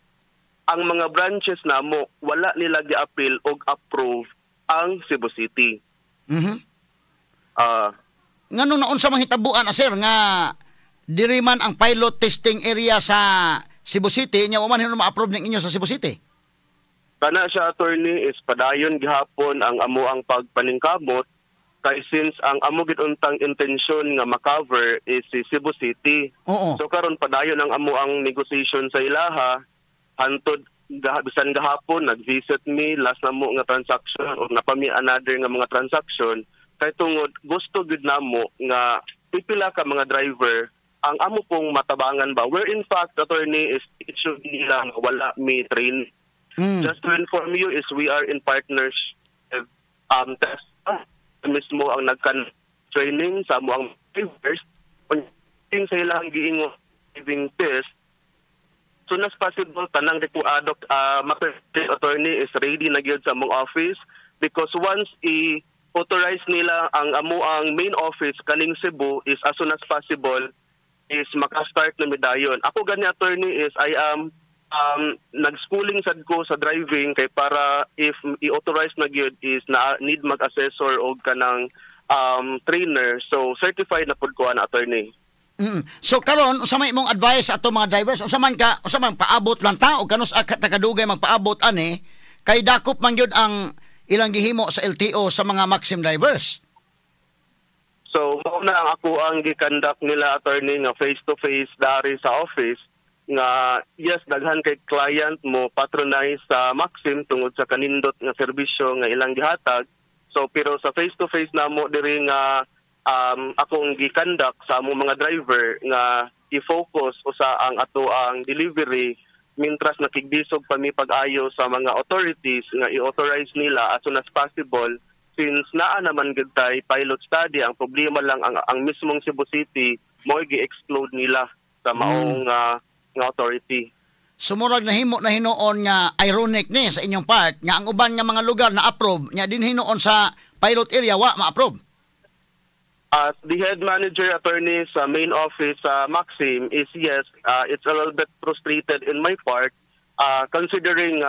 Speaker 6: ang mga branches namo, wala nila gi-appeal og approve ang Cebu City.
Speaker 2: Ngano naunsa man hitabuan sir nga diri man ang pilot testing area sa Cebu City nya wa man hinuon ma-approve ning inyo sa Cebu City?
Speaker 6: Kana siya, attorney, is padayon gihapon ang amo ang pagpaningkamot kay since ang amo gid untang intensyon nga makover is si Cebu City. So karon padayon ang amo ang negotiation sa ilaha hantod bisan gahapon nag-visit mi last na mo nga transaction or napami another nga mga transaction kay tungod gusto gid namo nga pipila ka mga driver ang amo pong matabangan ba, where in fact, attorney, is it should nila nga wala mi train. Just to inform you is we are in partnership with TESDA mismo ang nagkan training sa amo ang drivers sa ilang giingon driving test. Soon as possible, tanang required attorney is ready na gyud sa among office because once i-authorize nila ang amo ang main office kaning Cebu is as soon as possible is maka-start na midayon. Ako gani, attorney, is I am nag-schooling sad ko sa driving kay para if i-authorize na gyud is na need mag-assessor og kanang trainer, so certified na pud ko ana, attorney.
Speaker 2: So karon, unsa may imong advice ato mga drivers? Unsa man ka, unsa man, paabot lang ta o kanus ka kadugay magpaabot ani kay dakop man gyud ang ilang gihimo sa LTO sa mga Maxim drivers?
Speaker 6: So mao na ang ako ang gi-conduct nila, attorney, nga face to face dari sa office nga yes, daghan kay client mo patronize sa Maxim tungod sa kanindot nga serbisyo nga ilang gihatag. So pero sa face to face namo diri nga akong gi-conduct sa among mga driver nga i-focus usa ang ato ang delivery mintras nakigdisog pa mi pag-ayo sa mga authorities nga i-authorize nila as soon as possible since naa naman gud tay pilot study. Ang problema lang ang mismong Cebu City mo gi-exclude nila sa maong nga authority.
Speaker 2: So murag nahimo na hinuon nga ironic ni sa inyong part nga ang uban nga mga lugar na approve nya din hinuon sa pilot area wa ma-approve.
Speaker 6: As the head manager, attorney, sa main office sa Maxim is yes, it's a little bit frustrated in my part considering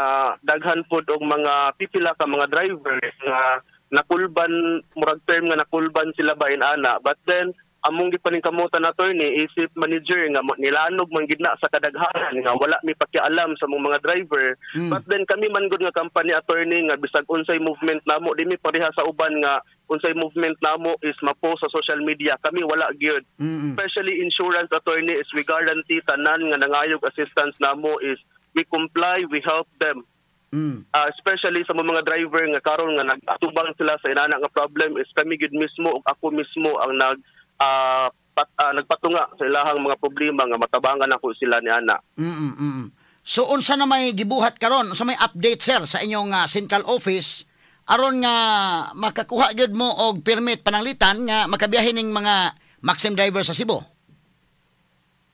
Speaker 6: daghan pod og mga pipila ka mga drivers nga nakulban, murag term nga nakulban sila ba in ana. But then among gipaningkamutan, attorney, isip manager nga nilanog man gid na sa kadaghanan nga wala mi pakialam sa mong mga driver. But then kami man gud nga company, attorney, nga bisag unsay movement namo, di mi pareha sa uban nga unsay movement namo is ma-post sa social media. Kami wala gyud. Especially insurance, attorney, is we guarantee tanan nga nangayog assistance namo is we comply, we help them. Especially sa mga driver nga karon nga nag-atubang sila sa inana nga problem is kami gid mismo ug ako mismo ang nagpatunga sa ilahang mga problema nga matabangan ako sila ni ana.
Speaker 2: So unsa na may gibuhat karon? Unsa may update, sir, sa inyong central office aron nga makakuha gyud mo og permit pananglitan nga makabiyahe ning mga Maxim driver sa Cebu?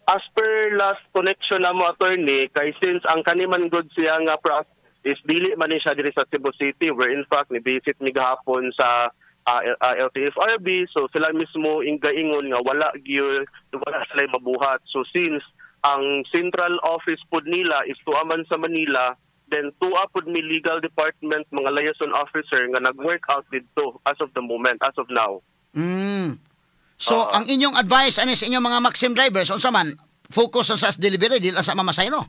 Speaker 6: As per last connection namo, attorney, kay since ang kaniman good siya nga process is dili man ni siya diri sa Cebu City, where in fact ni visit mi gahapon sa LTFRB, so sila mismo ingaingon nga wala gyud, wala sila mabuhat. So since ang central office pud nila is tuwa man sa Manila, then tuwa pud mi legal department, mga liaison officer nga nag-work out didto as of the moment, as of now.
Speaker 2: So ang inyong advice ani sa inyong mga Maxim drivers, unsa man, focus sa delivery, dili sa mamasahe, no?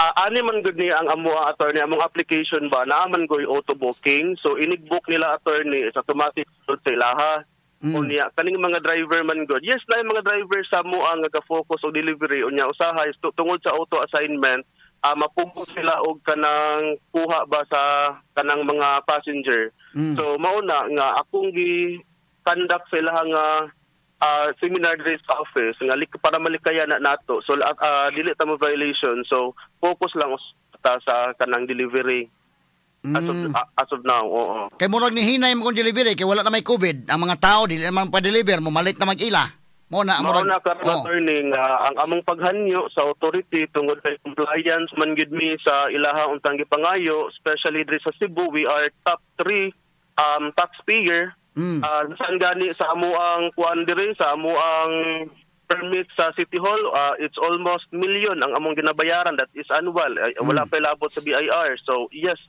Speaker 6: Ani man gud ni ang amo, attorney, among application ba naa man goy auto booking, so inig book nila, attorney, is automatic sa ilaha. Unya kaning mga driver man gud, yes na yung mga driver sa mo ang naga-focus og delivery, unya usahay tungod sa auto assignment mapugos sila og kanang kuha ba sa kanang mga passenger. So mao na nga akong gi conduct sa ilahang nga seminar diri sa office nga para malikaya na nato. So dili ta mo violation, so focus lang ta sa kanang delivery as of now, oo.
Speaker 2: Kay murag ni hinay mo kung delivery kay wala na may COVID. Ang mga tao dili naman pa-deliver, mo malit na mag-ila. Mo na
Speaker 6: murag na karon, attorney, nga ang among paghanyo sa authority tungod kay compliance man gid mi sa ilaha untang gipangayo, especially diri sa Cebu, we are top 3 taxpayer. Saan gani sa amo ang kuan diri, sa amo ang permit sa City Hall, it's almost million ang among ginabayaran, that is annual. Wala pa ilabot sa BIR. So yes,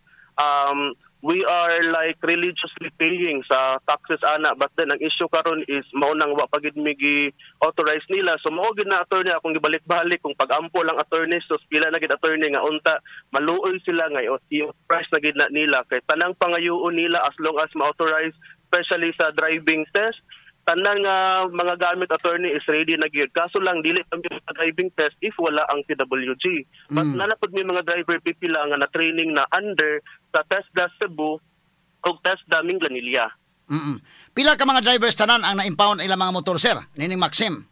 Speaker 6: we are like religiously paying sa taxes ana, but then ang issue karon is mao nang wa pa gid mi gi-authorize nila. So mao gid na, attorney, akong gibalik-balik kung pag-ampo lang, attorney. So pila na gid, attorney, nga unta maluoy sila nga i-authorize na gid na nila kay tanang pangayoon nila as long as ma-authorize, especially sa driving test, tanan nga mga gamit, attorney, is ready na gyud. Kaso lang dili pa mi driving test if wala ang TWG, but naa pud mi mga driver pipila nga na training na under sa TESDA Cebu ug TESDA Minglanilla.
Speaker 2: Pila ka mga drivers tanan ang na-impound ilang mga motor, sir, nining Maxim?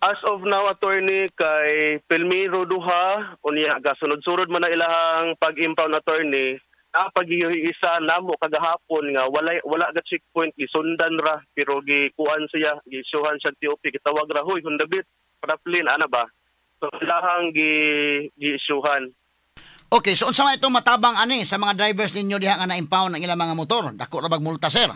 Speaker 6: As of now, attorney, kay Pilmiro duha, unya gasunod-sunod man na ilahang pag-impound, attorney. Na isa namo kagahapon nga wala ga checkpoint, gisundan ra pero gikuan siya, giisuhan siya TOP, gitawag ra, "Hoy, Hondabit, Praplin," ana ba? So ilahang gi giisyuhan.
Speaker 2: Okay, so unsa man itong matabang ani sa mga drivers ninyo diha nga na-impound ang ilang mga motor? Dako ra bag multa, sir?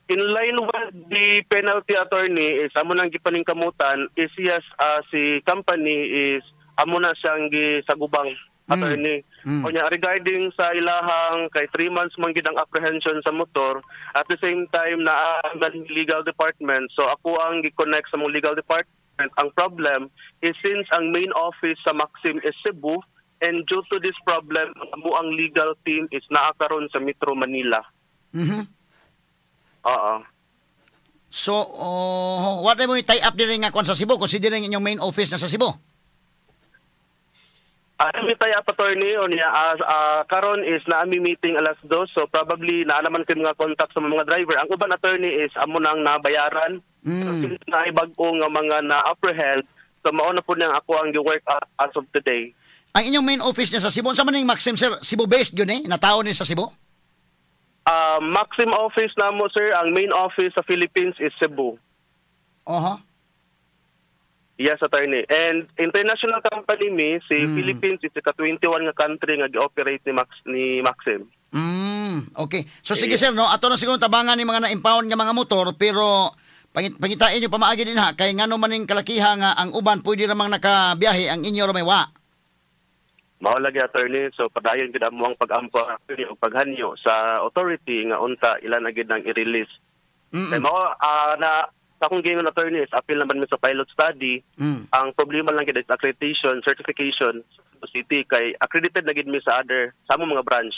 Speaker 6: In line with the penalty, attorney, is amo nang gipaningkamutan is yes, si company is amo na siyang gisagubang, attorney. Unya regarding sa ilahang kay 3 months man gid ang apprehension sa motor, at the same time na ang legal department, so ako ang gi-connect sa mong legal department. Ang problem is since ang main office sa Maxim is Cebu and due to this problem amo ang legal team is naa karon sa Metro Manila. Oo.
Speaker 2: So, oh, what mo tie up din nga kwan sa Cebu, considering inyong main office na sa Cebu?
Speaker 6: Ano tayo up, attorney, o niya, karon is naami meeting alas 2, so probably naa naman kay mga contact sa mga driver. Ang uban, attorney, is amo nang nabayaran. So, since naay bag-o nga mga na-apprehend, so mao na po niyang ako ang gi-work out as of today.
Speaker 2: Ang inyong main office niya sa Cebu, unsa man ning Maxim, sir? Cebu based yun eh? Natao ni sa Cebu?
Speaker 6: Maxim office namo, sir, ang main office sa Philippines is Cebu. Yes, attorney. And international company mi, si Philippines is ka 21 nga country nga gi-operate ni Maxim.
Speaker 2: Okay. So sige sir, no, ato na siguro tabangan ni mga na-impound nga mga motor, pero pangitain niyo pamaagi din ha kay ngano man ning kalakiha nga ang uban pwede ramang nakabiyahe, ang inyo ra may wa.
Speaker 6: Mao lagi, attorney, so padayon gid amo ang pag-ampo, attorney, ug paghanyo sa authority nga unta ilan na gid nang i-release. Kay mao na sa akong giingon, attorney, is appeal naman mi sa pilot study. Ang problema lang gid is accreditation, certification sa city kay accredited na gid mi sa other sa among mga branch,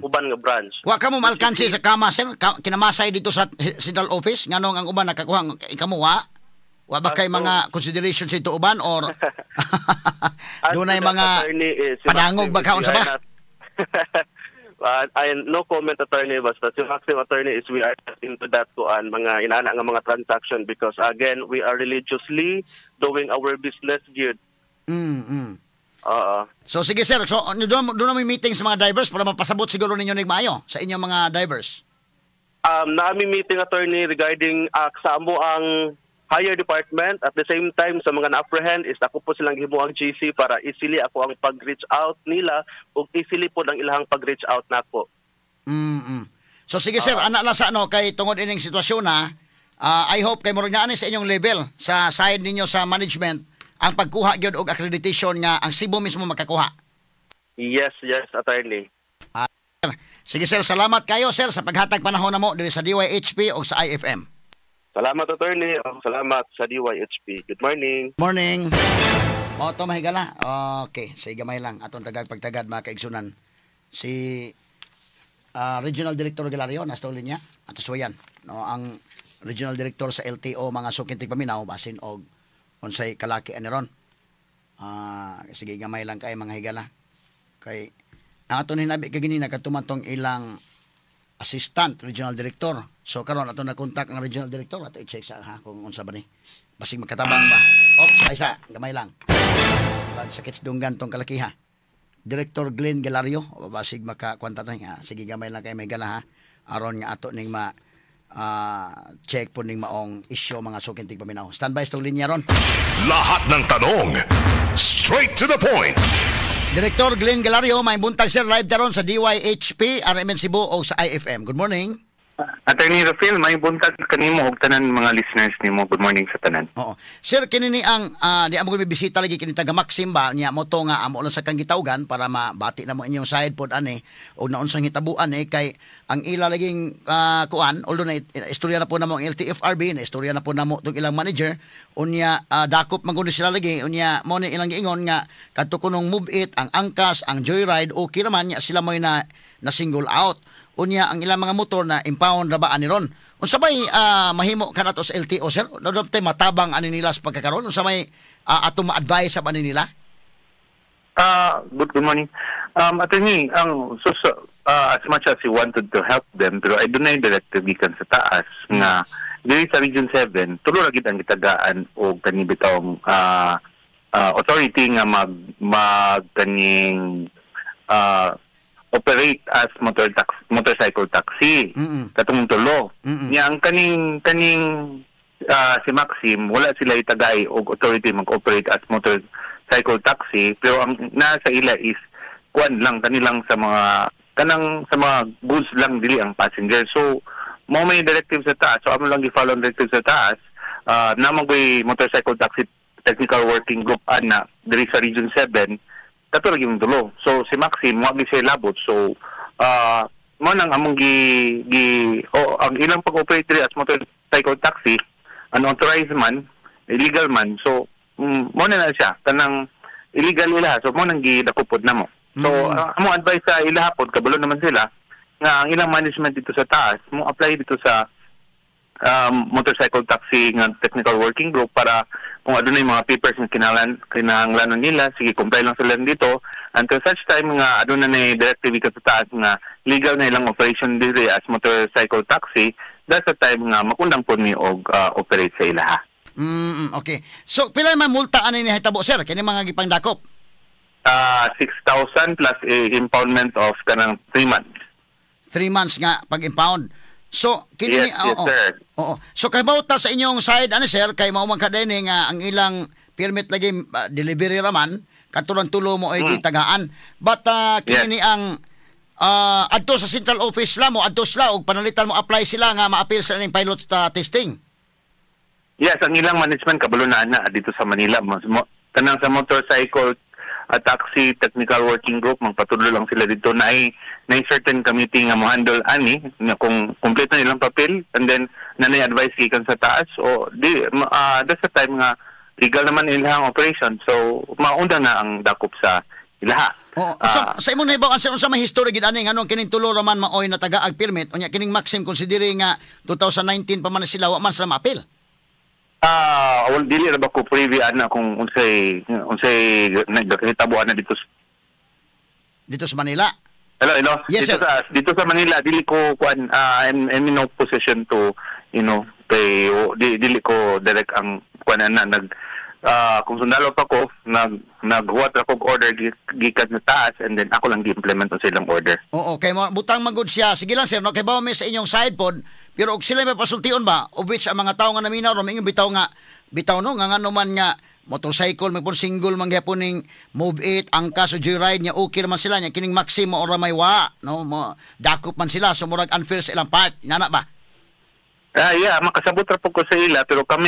Speaker 6: uban nga branch.
Speaker 2: Wa ka mo maalkansi sa kama, sir, kinamasay dito sa central office nganong ang uban nakakuha, ikaw wa? Wa ba kay mga considerations ito uban or dunay mga padangog ba kaon sa ba?
Speaker 6: I, no comment, attorney, basta si Maxim, attorney, is we are not into that kuan mga inana nga mga transaction because again we are religiously doing our business good. Oo.
Speaker 2: So sige sir, so doon na may meeting sa mga drivers para mapasabot siguro ninyo nig maayo sa inyong mga drivers.
Speaker 6: Naami meeting, attorney, regarding sa amo ang higher department. At the same time sa mga na-apprehend is ako po silang gihimuang GC para easily ako ang pag-reach out nila ug easily po ang ilahang pag-reach out nako.
Speaker 2: So sige sir, ana lang sa ano kay tungod ining sitwasyon na I hope kay murag naa sa inyong level sa side ninyo sa management ang pagkuha gyud og accreditation nga ang Cebu mismo makakuha.
Speaker 6: Yes, attorney.
Speaker 2: Sige sir, salamat kayo sir sa paghatag panahon namo diri sa DYHP o sa IFM.
Speaker 6: Salamat, attorney. Oh, salamat sa DYHP. Good morning.
Speaker 2: Morning. O, to mahigala. Okay, sige gamay lang atong tagag pagtagad mga kaigsunan. Si Regional Director Galario nasa linya ato suwayan, no, ang Regional Director sa LTO, mga suking tigpaminaw, basin og unsay kalaki ani ron. Sige gamay lang kay mga higala. Kay ang ato hinabi kaginina katumantong ilang assistant regional director. So karon ato na contact ang regional director, ato i-check sa ha kung unsa ba ni. Basig magkatabang ba. Ops, ay sa gamay lang. Pag sakit sa dunggan tong kalakiha. Director Glenn Galario, basig makakwanta to. Ha. Sige gamay lang kay may gala ha. Aron nga ato ning ma check po ning maong isyo mga suking tigpaminaw. Standby sa linya ron.
Speaker 1: Lahat ng tanong, straight to the point.
Speaker 2: Director Glenn Galario, may buntag sir, live taron sa DYHP, RMN Cebu o sa IFM. Good morning.
Speaker 7: Attorney Rafael, may buntag kanimo ug tanan mga listeners nimo. Good morning sa tanan.
Speaker 2: Oo. Sir, kini ni ang di amo kami bisita lagi kini taga Maxim ba niya mo to nga amo lang sa kang gitawgan para mabati na mo inyong side pod ani og naunsang hitabuan eh kay ang ila laging kuan, although na istorya na po namo ang LTFRB, na istorya na po namo tong ilang manager unya dakop man gud sila lagi unya mo ni ilang giingon nga kadto kunong Move It, ang Angkas, ang Joyride, okay naman niya sila mo'y na single out unya ang ilang mga motor na impound ra ba ani ron. Unsa may mahimo kanato sa LTO, sir? Dapat matabang ani nila sa pagkakaron, unsa may ato ma-advise sa ani nila?
Speaker 7: Good morning. Attorney, ang so, as much as you wanted to help them, pero I dunay directive gikan sa taas nga diri sa Region 7, tulo ra gid ang gitagaan og kani bitawng authority nga mag mag kaning operate as motorcycle taxi. Katong tulo. Nya ang kaning kaning si Maxim, wala sila itagay og authority mag-operate as motorcycle taxi, pero ang nasa ila is kuan lang, kanilang sa mga kanang sa mga goods lang, dili ang passenger. So mo may directive sa taas, so amo lang gi-follow ang directive sa taas. Naa man goy motorcycle taxi technical working group ana diri sa Region 7, kato lagi mong tulo. So si Maxim wa gi siya labot, so mo nang among gi, gi o ang ilang pag-operate diri as motorcycle taxi unauthorized man, illegal man. So mo na na siya kanang illegal ila, so mo nang gidakupod na mo. So amo advice sa ila pod, kabalo naman sila nga ang ilang management dito sa taas mo apply dito sa motorcycle taxi nga technical working group para kung adunay mga papers nga kinahanglanon nila, sige, comply lang sila dito until such time nga aduna na directive dito sa taas nga legal na ilang operation diri as motorcycle taxi. That's the time nga makundang pod mi og operate sa ilaha.
Speaker 2: Okay. So pila man multa ani ni hitabo, sir, kini mga gipangdakop?
Speaker 7: 6,000 plus a impoundment of kanang 3 months.
Speaker 2: 3 months nga pag-impound. So kini
Speaker 7: Yes, sir.
Speaker 2: Oo. So kahibaw ta sa inyong side ani, sir, kay mao man kadeni nga ang ilang permit lagi delivery raman katulang tulo mo ay gitagaan. But kini ni ang adto sa central office la mo adto sila og panalitan mo apply sila nga ma-appeal sa ining pilot testing.
Speaker 7: Yes, ang ilang management kabalo na ana dito sa Manila. Kanang sa motorcycle taxi technical working group, magpatulo lang sila dito na ay na certain committee nga mo handle ani nga kung complete na ilang papel and then nanay advice gikan sa taas o di that's the time nga legal naman ilang operation, so maunda na ang dakop sa ilaha.
Speaker 2: Oo. Sa imong nahibaw sa unsa may history gid ani nganong kining tulo ra man maoy natagaag permit, unya kining Maxim, considering nga 2019 pa man sila, wa man sila ma-appeal?
Speaker 7: Well, dili ra ba ko privy ana kung unsay unsay nagkahitabo ana dito
Speaker 2: dito sa Manila.
Speaker 7: Hello, hello.
Speaker 2: Yes,
Speaker 7: dito
Speaker 2: sir.
Speaker 7: Dito sa Manila dili ko kuan, I'm in no position to pay o, dili ko direct ang kuan ana nag kung sundalo pa ko naghuwat ra kog order gikan sa taas and then ako lang gi-implement ang silang order.
Speaker 2: Oo, kay mo butang magud siya. Sige lang, sir, no, kay bawo mi sa inyong side pod, pero og sila may pasultion ba, of which ang mga tawo nga naminaw ro mingon bitaw nga bitaw no nga ngano man nga motorcycle may pun single man gyapon ning Move It, Angkas o Joyride nya okay naman sila, nya kining Maxim mo ora may wa no mo dakop man sila, so murag unfair sa ilang part nana ba?
Speaker 7: Yeah, makasabot ra po ko sa ila, pero kami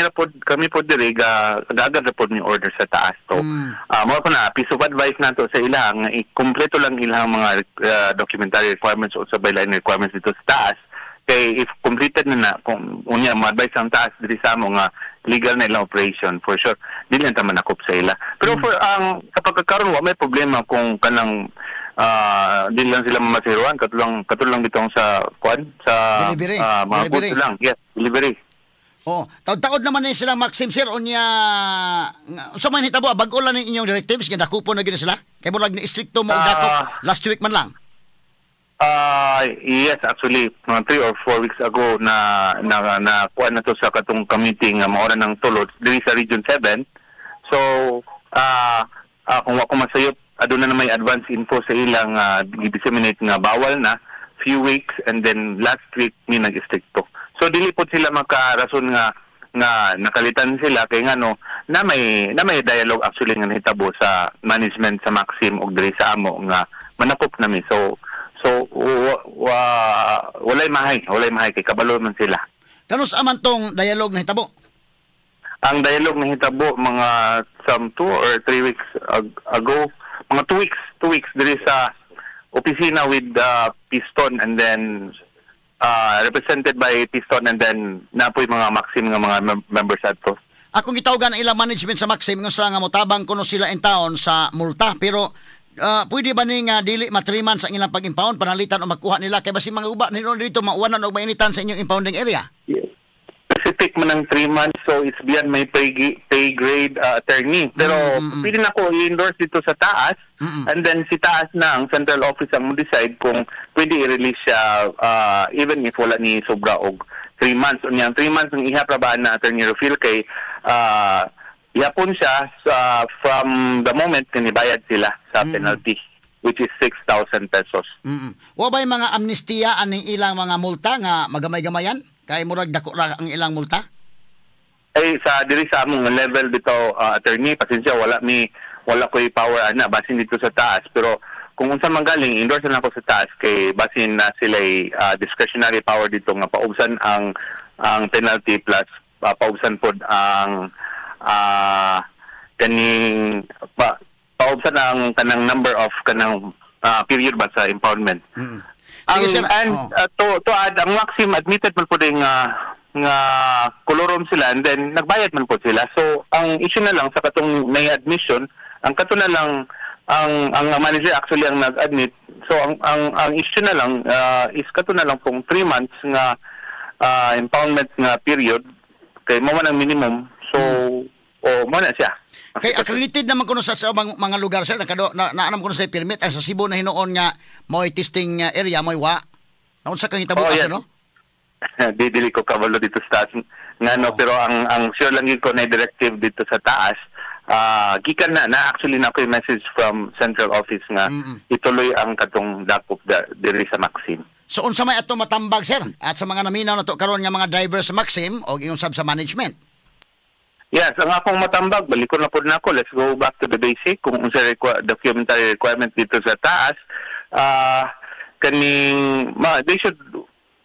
Speaker 7: po diri ga gaagad ra pod ni order sa taas. So mo po na piece of advice nato sa ila nga i-kompleto lang ilang mga documentary requirements o sa byline requirements dito sa taas. Kay if completed na na kung unya mo advice ang taas diri sa amo nga legal na ilang operation, for sure dili na ta manakop sa ila. Pero for ang sa pagkakaroon, wa may problema kung kanang dili lang sila mamasiruan, katulang bitong sa kuan sa
Speaker 2: delivery.
Speaker 7: Mga
Speaker 2: Delivery.
Speaker 7: goods lang. Yes, delivery.
Speaker 2: Oo, taod-taod naman ni silang Maxim, sir, unya unsa man hitabo, bag-o lang ning inyong directives nga dakupon na gid sila? Kay murag ni stricto mo og dakop last week man lang.
Speaker 7: Yes, actually, mga 3 or 4 weeks ago na na na kuan na to sa katong committee nga maora ng tulod diri sa Region 7. So, kung wa ko masayop, aduna na may advance info sa ilang gi-disseminate nga bawal na few weeks and then last week ni nag-stricto. So dili po sila makarason nga nga nakalitan sila kay ngano na may dialogue actually nga nahitabo sa management sa Maxim og diri sa amo nga manakop nami. So walay mahay kay kabalo man sila.
Speaker 2: Kanus aman tong dialogue nahitabo?
Speaker 7: Ang dialogue nahitabo mga some 2 or 3 weeks ago, mga 2 weeks, 2 weeks diri sa opisina with Piston and then represented by Piston and then napoy mga Maxim nga mga members adto.
Speaker 2: Akong gitawagan ang ilang management sa Maxim nga sila nga motabang kuno sila in town sa multa, pero pwede ba ni nga dili ma 3 months ang ilang pag-impound, panalitan o magkuha nila kay basi mga uba nila dito mauwanan og mainitan sa inyong impounding area?
Speaker 7: Specific man ang 3 months, so it's beyond my pay grade, attorney. Pero pwede na ko i-endorse dito sa taas and then si taas na ang central office ang mo decide kung pwede i-release siya even if wala ni sobra og 3 months. Unya ang 3 months ang ihap ra ba na, Attorney Rufil, kay ihapon siya sa from the moment nga nibayad sila sa penalty, which is 6,000 pesos.
Speaker 2: Wa ba'y mga amnestiya aning ilang mga multa nga magamay-gamayan? Kay murag dako ra ang ilang multa?
Speaker 7: Ay, sa diri sa among level dito, attorney, pasensya, wala ko'y power ana, basin dito sa taas. Pero kung unsa man galing, endorse na ako sa taas kay basin na sila discretionary power dito nga paubsan ang penalty plus paubsan pod ang kaning paubsan ang kanang number of kanang period ba sa impoundment.
Speaker 2: Sige, sir.
Speaker 7: And to add, ang Maxim admitted man po din nga kolorum sila and then nagbayad man po sila. So ang issue na lang sa katong may admission, ang kato na lang ang manager actually ang nag-admit. So ang issue na lang is kato na lang pong 3 months nga impoundment nga period kay mao man ang minimum. So o mo na siya.
Speaker 2: Kay accredited naman kuno sa mga lugar, sir, nakado na naanam kuno sa permit ang sa Cebu na hinuon nga mo'y testing area mo'y wa. Naunsa kang hitabo
Speaker 7: Oh, yes.
Speaker 2: no?
Speaker 7: Di dili ko kabalo dito sa taas nga no, pero ang sure lang gyud ko na directive dito sa taas, gikan na na actually na ako yung message from central office nga ituloy ang katong dakop diri sa Maxim.
Speaker 2: So unsa may ato matambag, sir, at sa mga naminaw nato karon nga mga driver sa Maxim o ingon sab sa management?
Speaker 7: Yes, ang akong matambag, balikon na po na ako. Let's go back to the basic. Kung unsa documentary requirement dito sa taas, kaning they should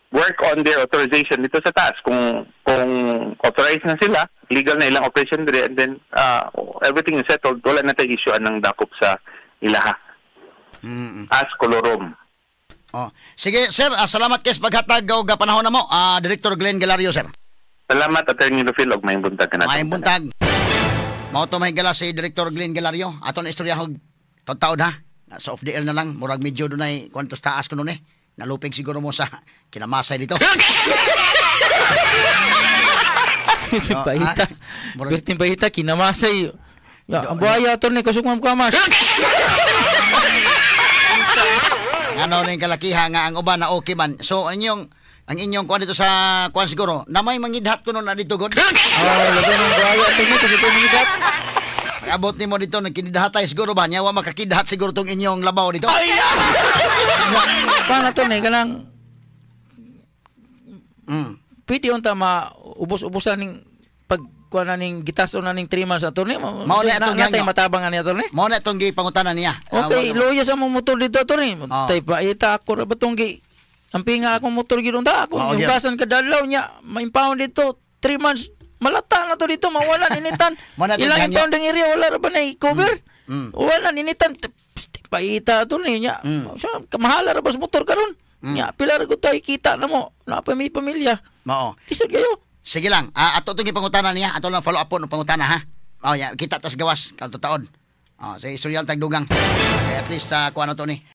Speaker 7: work on their authorization dito sa taas. Kung authorized na sila, legal na ilang operation dire, and then everything is settled, wala na tay issue anang dakop sa ilaha. As colorum.
Speaker 2: Oh. Sige, sir, salamat kay sa paghatag og panahon namo, Director Glenn Galario, sir.
Speaker 7: Salamat, Attorney Rufil, og maayong buntag kanatong.
Speaker 2: Maayong buntag. Mao to, mga higala, si Director Glenn Galario. Ato na istorya og taod ha. Sa off the air na lang, murag medyo dunay kwantos taas kuno ni. Nalupig siguro mo sa kinamasay dito.
Speaker 3: Perting bahita.
Speaker 2: Murag-
Speaker 3: Perting bahita, kinamasay. Ya, ang buhaya to ni kusog mam kamas.
Speaker 2: Ano ning kalakiha nga ang uban na okay man. So ang inyong kuan dito sa kuan siguro na may mangidhat kuno na dito god.
Speaker 3: Ah, lagi ng buhaya to ni kusog mangidhat.
Speaker 2: Abot nimo dito nagkinidhatay siguro ba nya wa makakidhat siguro tong inyong labaw dito.
Speaker 3: Paano to ni kanang pwede unta ma ubos-ubusan ning pag kuan na ning gitason na ning 3 months, attorney.
Speaker 2: Mao na itong
Speaker 3: natay
Speaker 2: gihanyo.
Speaker 3: matabang ani, attorney.
Speaker 2: Mao na itong gipangutana niya.
Speaker 3: Okay,
Speaker 2: Ah,
Speaker 3: luya sa mong motor dito, attorney.
Speaker 2: Ah.
Speaker 3: Tay pa ita ako ra batong gi ang pinga akong motor gid unta ako.
Speaker 2: Mao
Speaker 3: Yung
Speaker 2: gyud.
Speaker 3: gasan kadalaw niya, ma-impound dito 3 months. Malata na to dito, mawala ninitan.
Speaker 2: Mao na itong
Speaker 3: Ilang
Speaker 2: gihanyo.
Speaker 3: impound ang area, wala ra ba na i-cover? Wala ninitan. Paita attorney niya. So, kamahala ra ba sa motor karon? Nya, pila ra gud tayo kita na mo. Napa may pamilya.
Speaker 2: Mao.
Speaker 3: Lisod kayo.
Speaker 2: Sige lang. Ah, ato itong gipangutana niya. Ato lang follow up po ng pangutana ha. Oh, ya, kita tas gawas kalto taon. Oh, sa istorya tagdugang. Okay, at least kuha na to ni.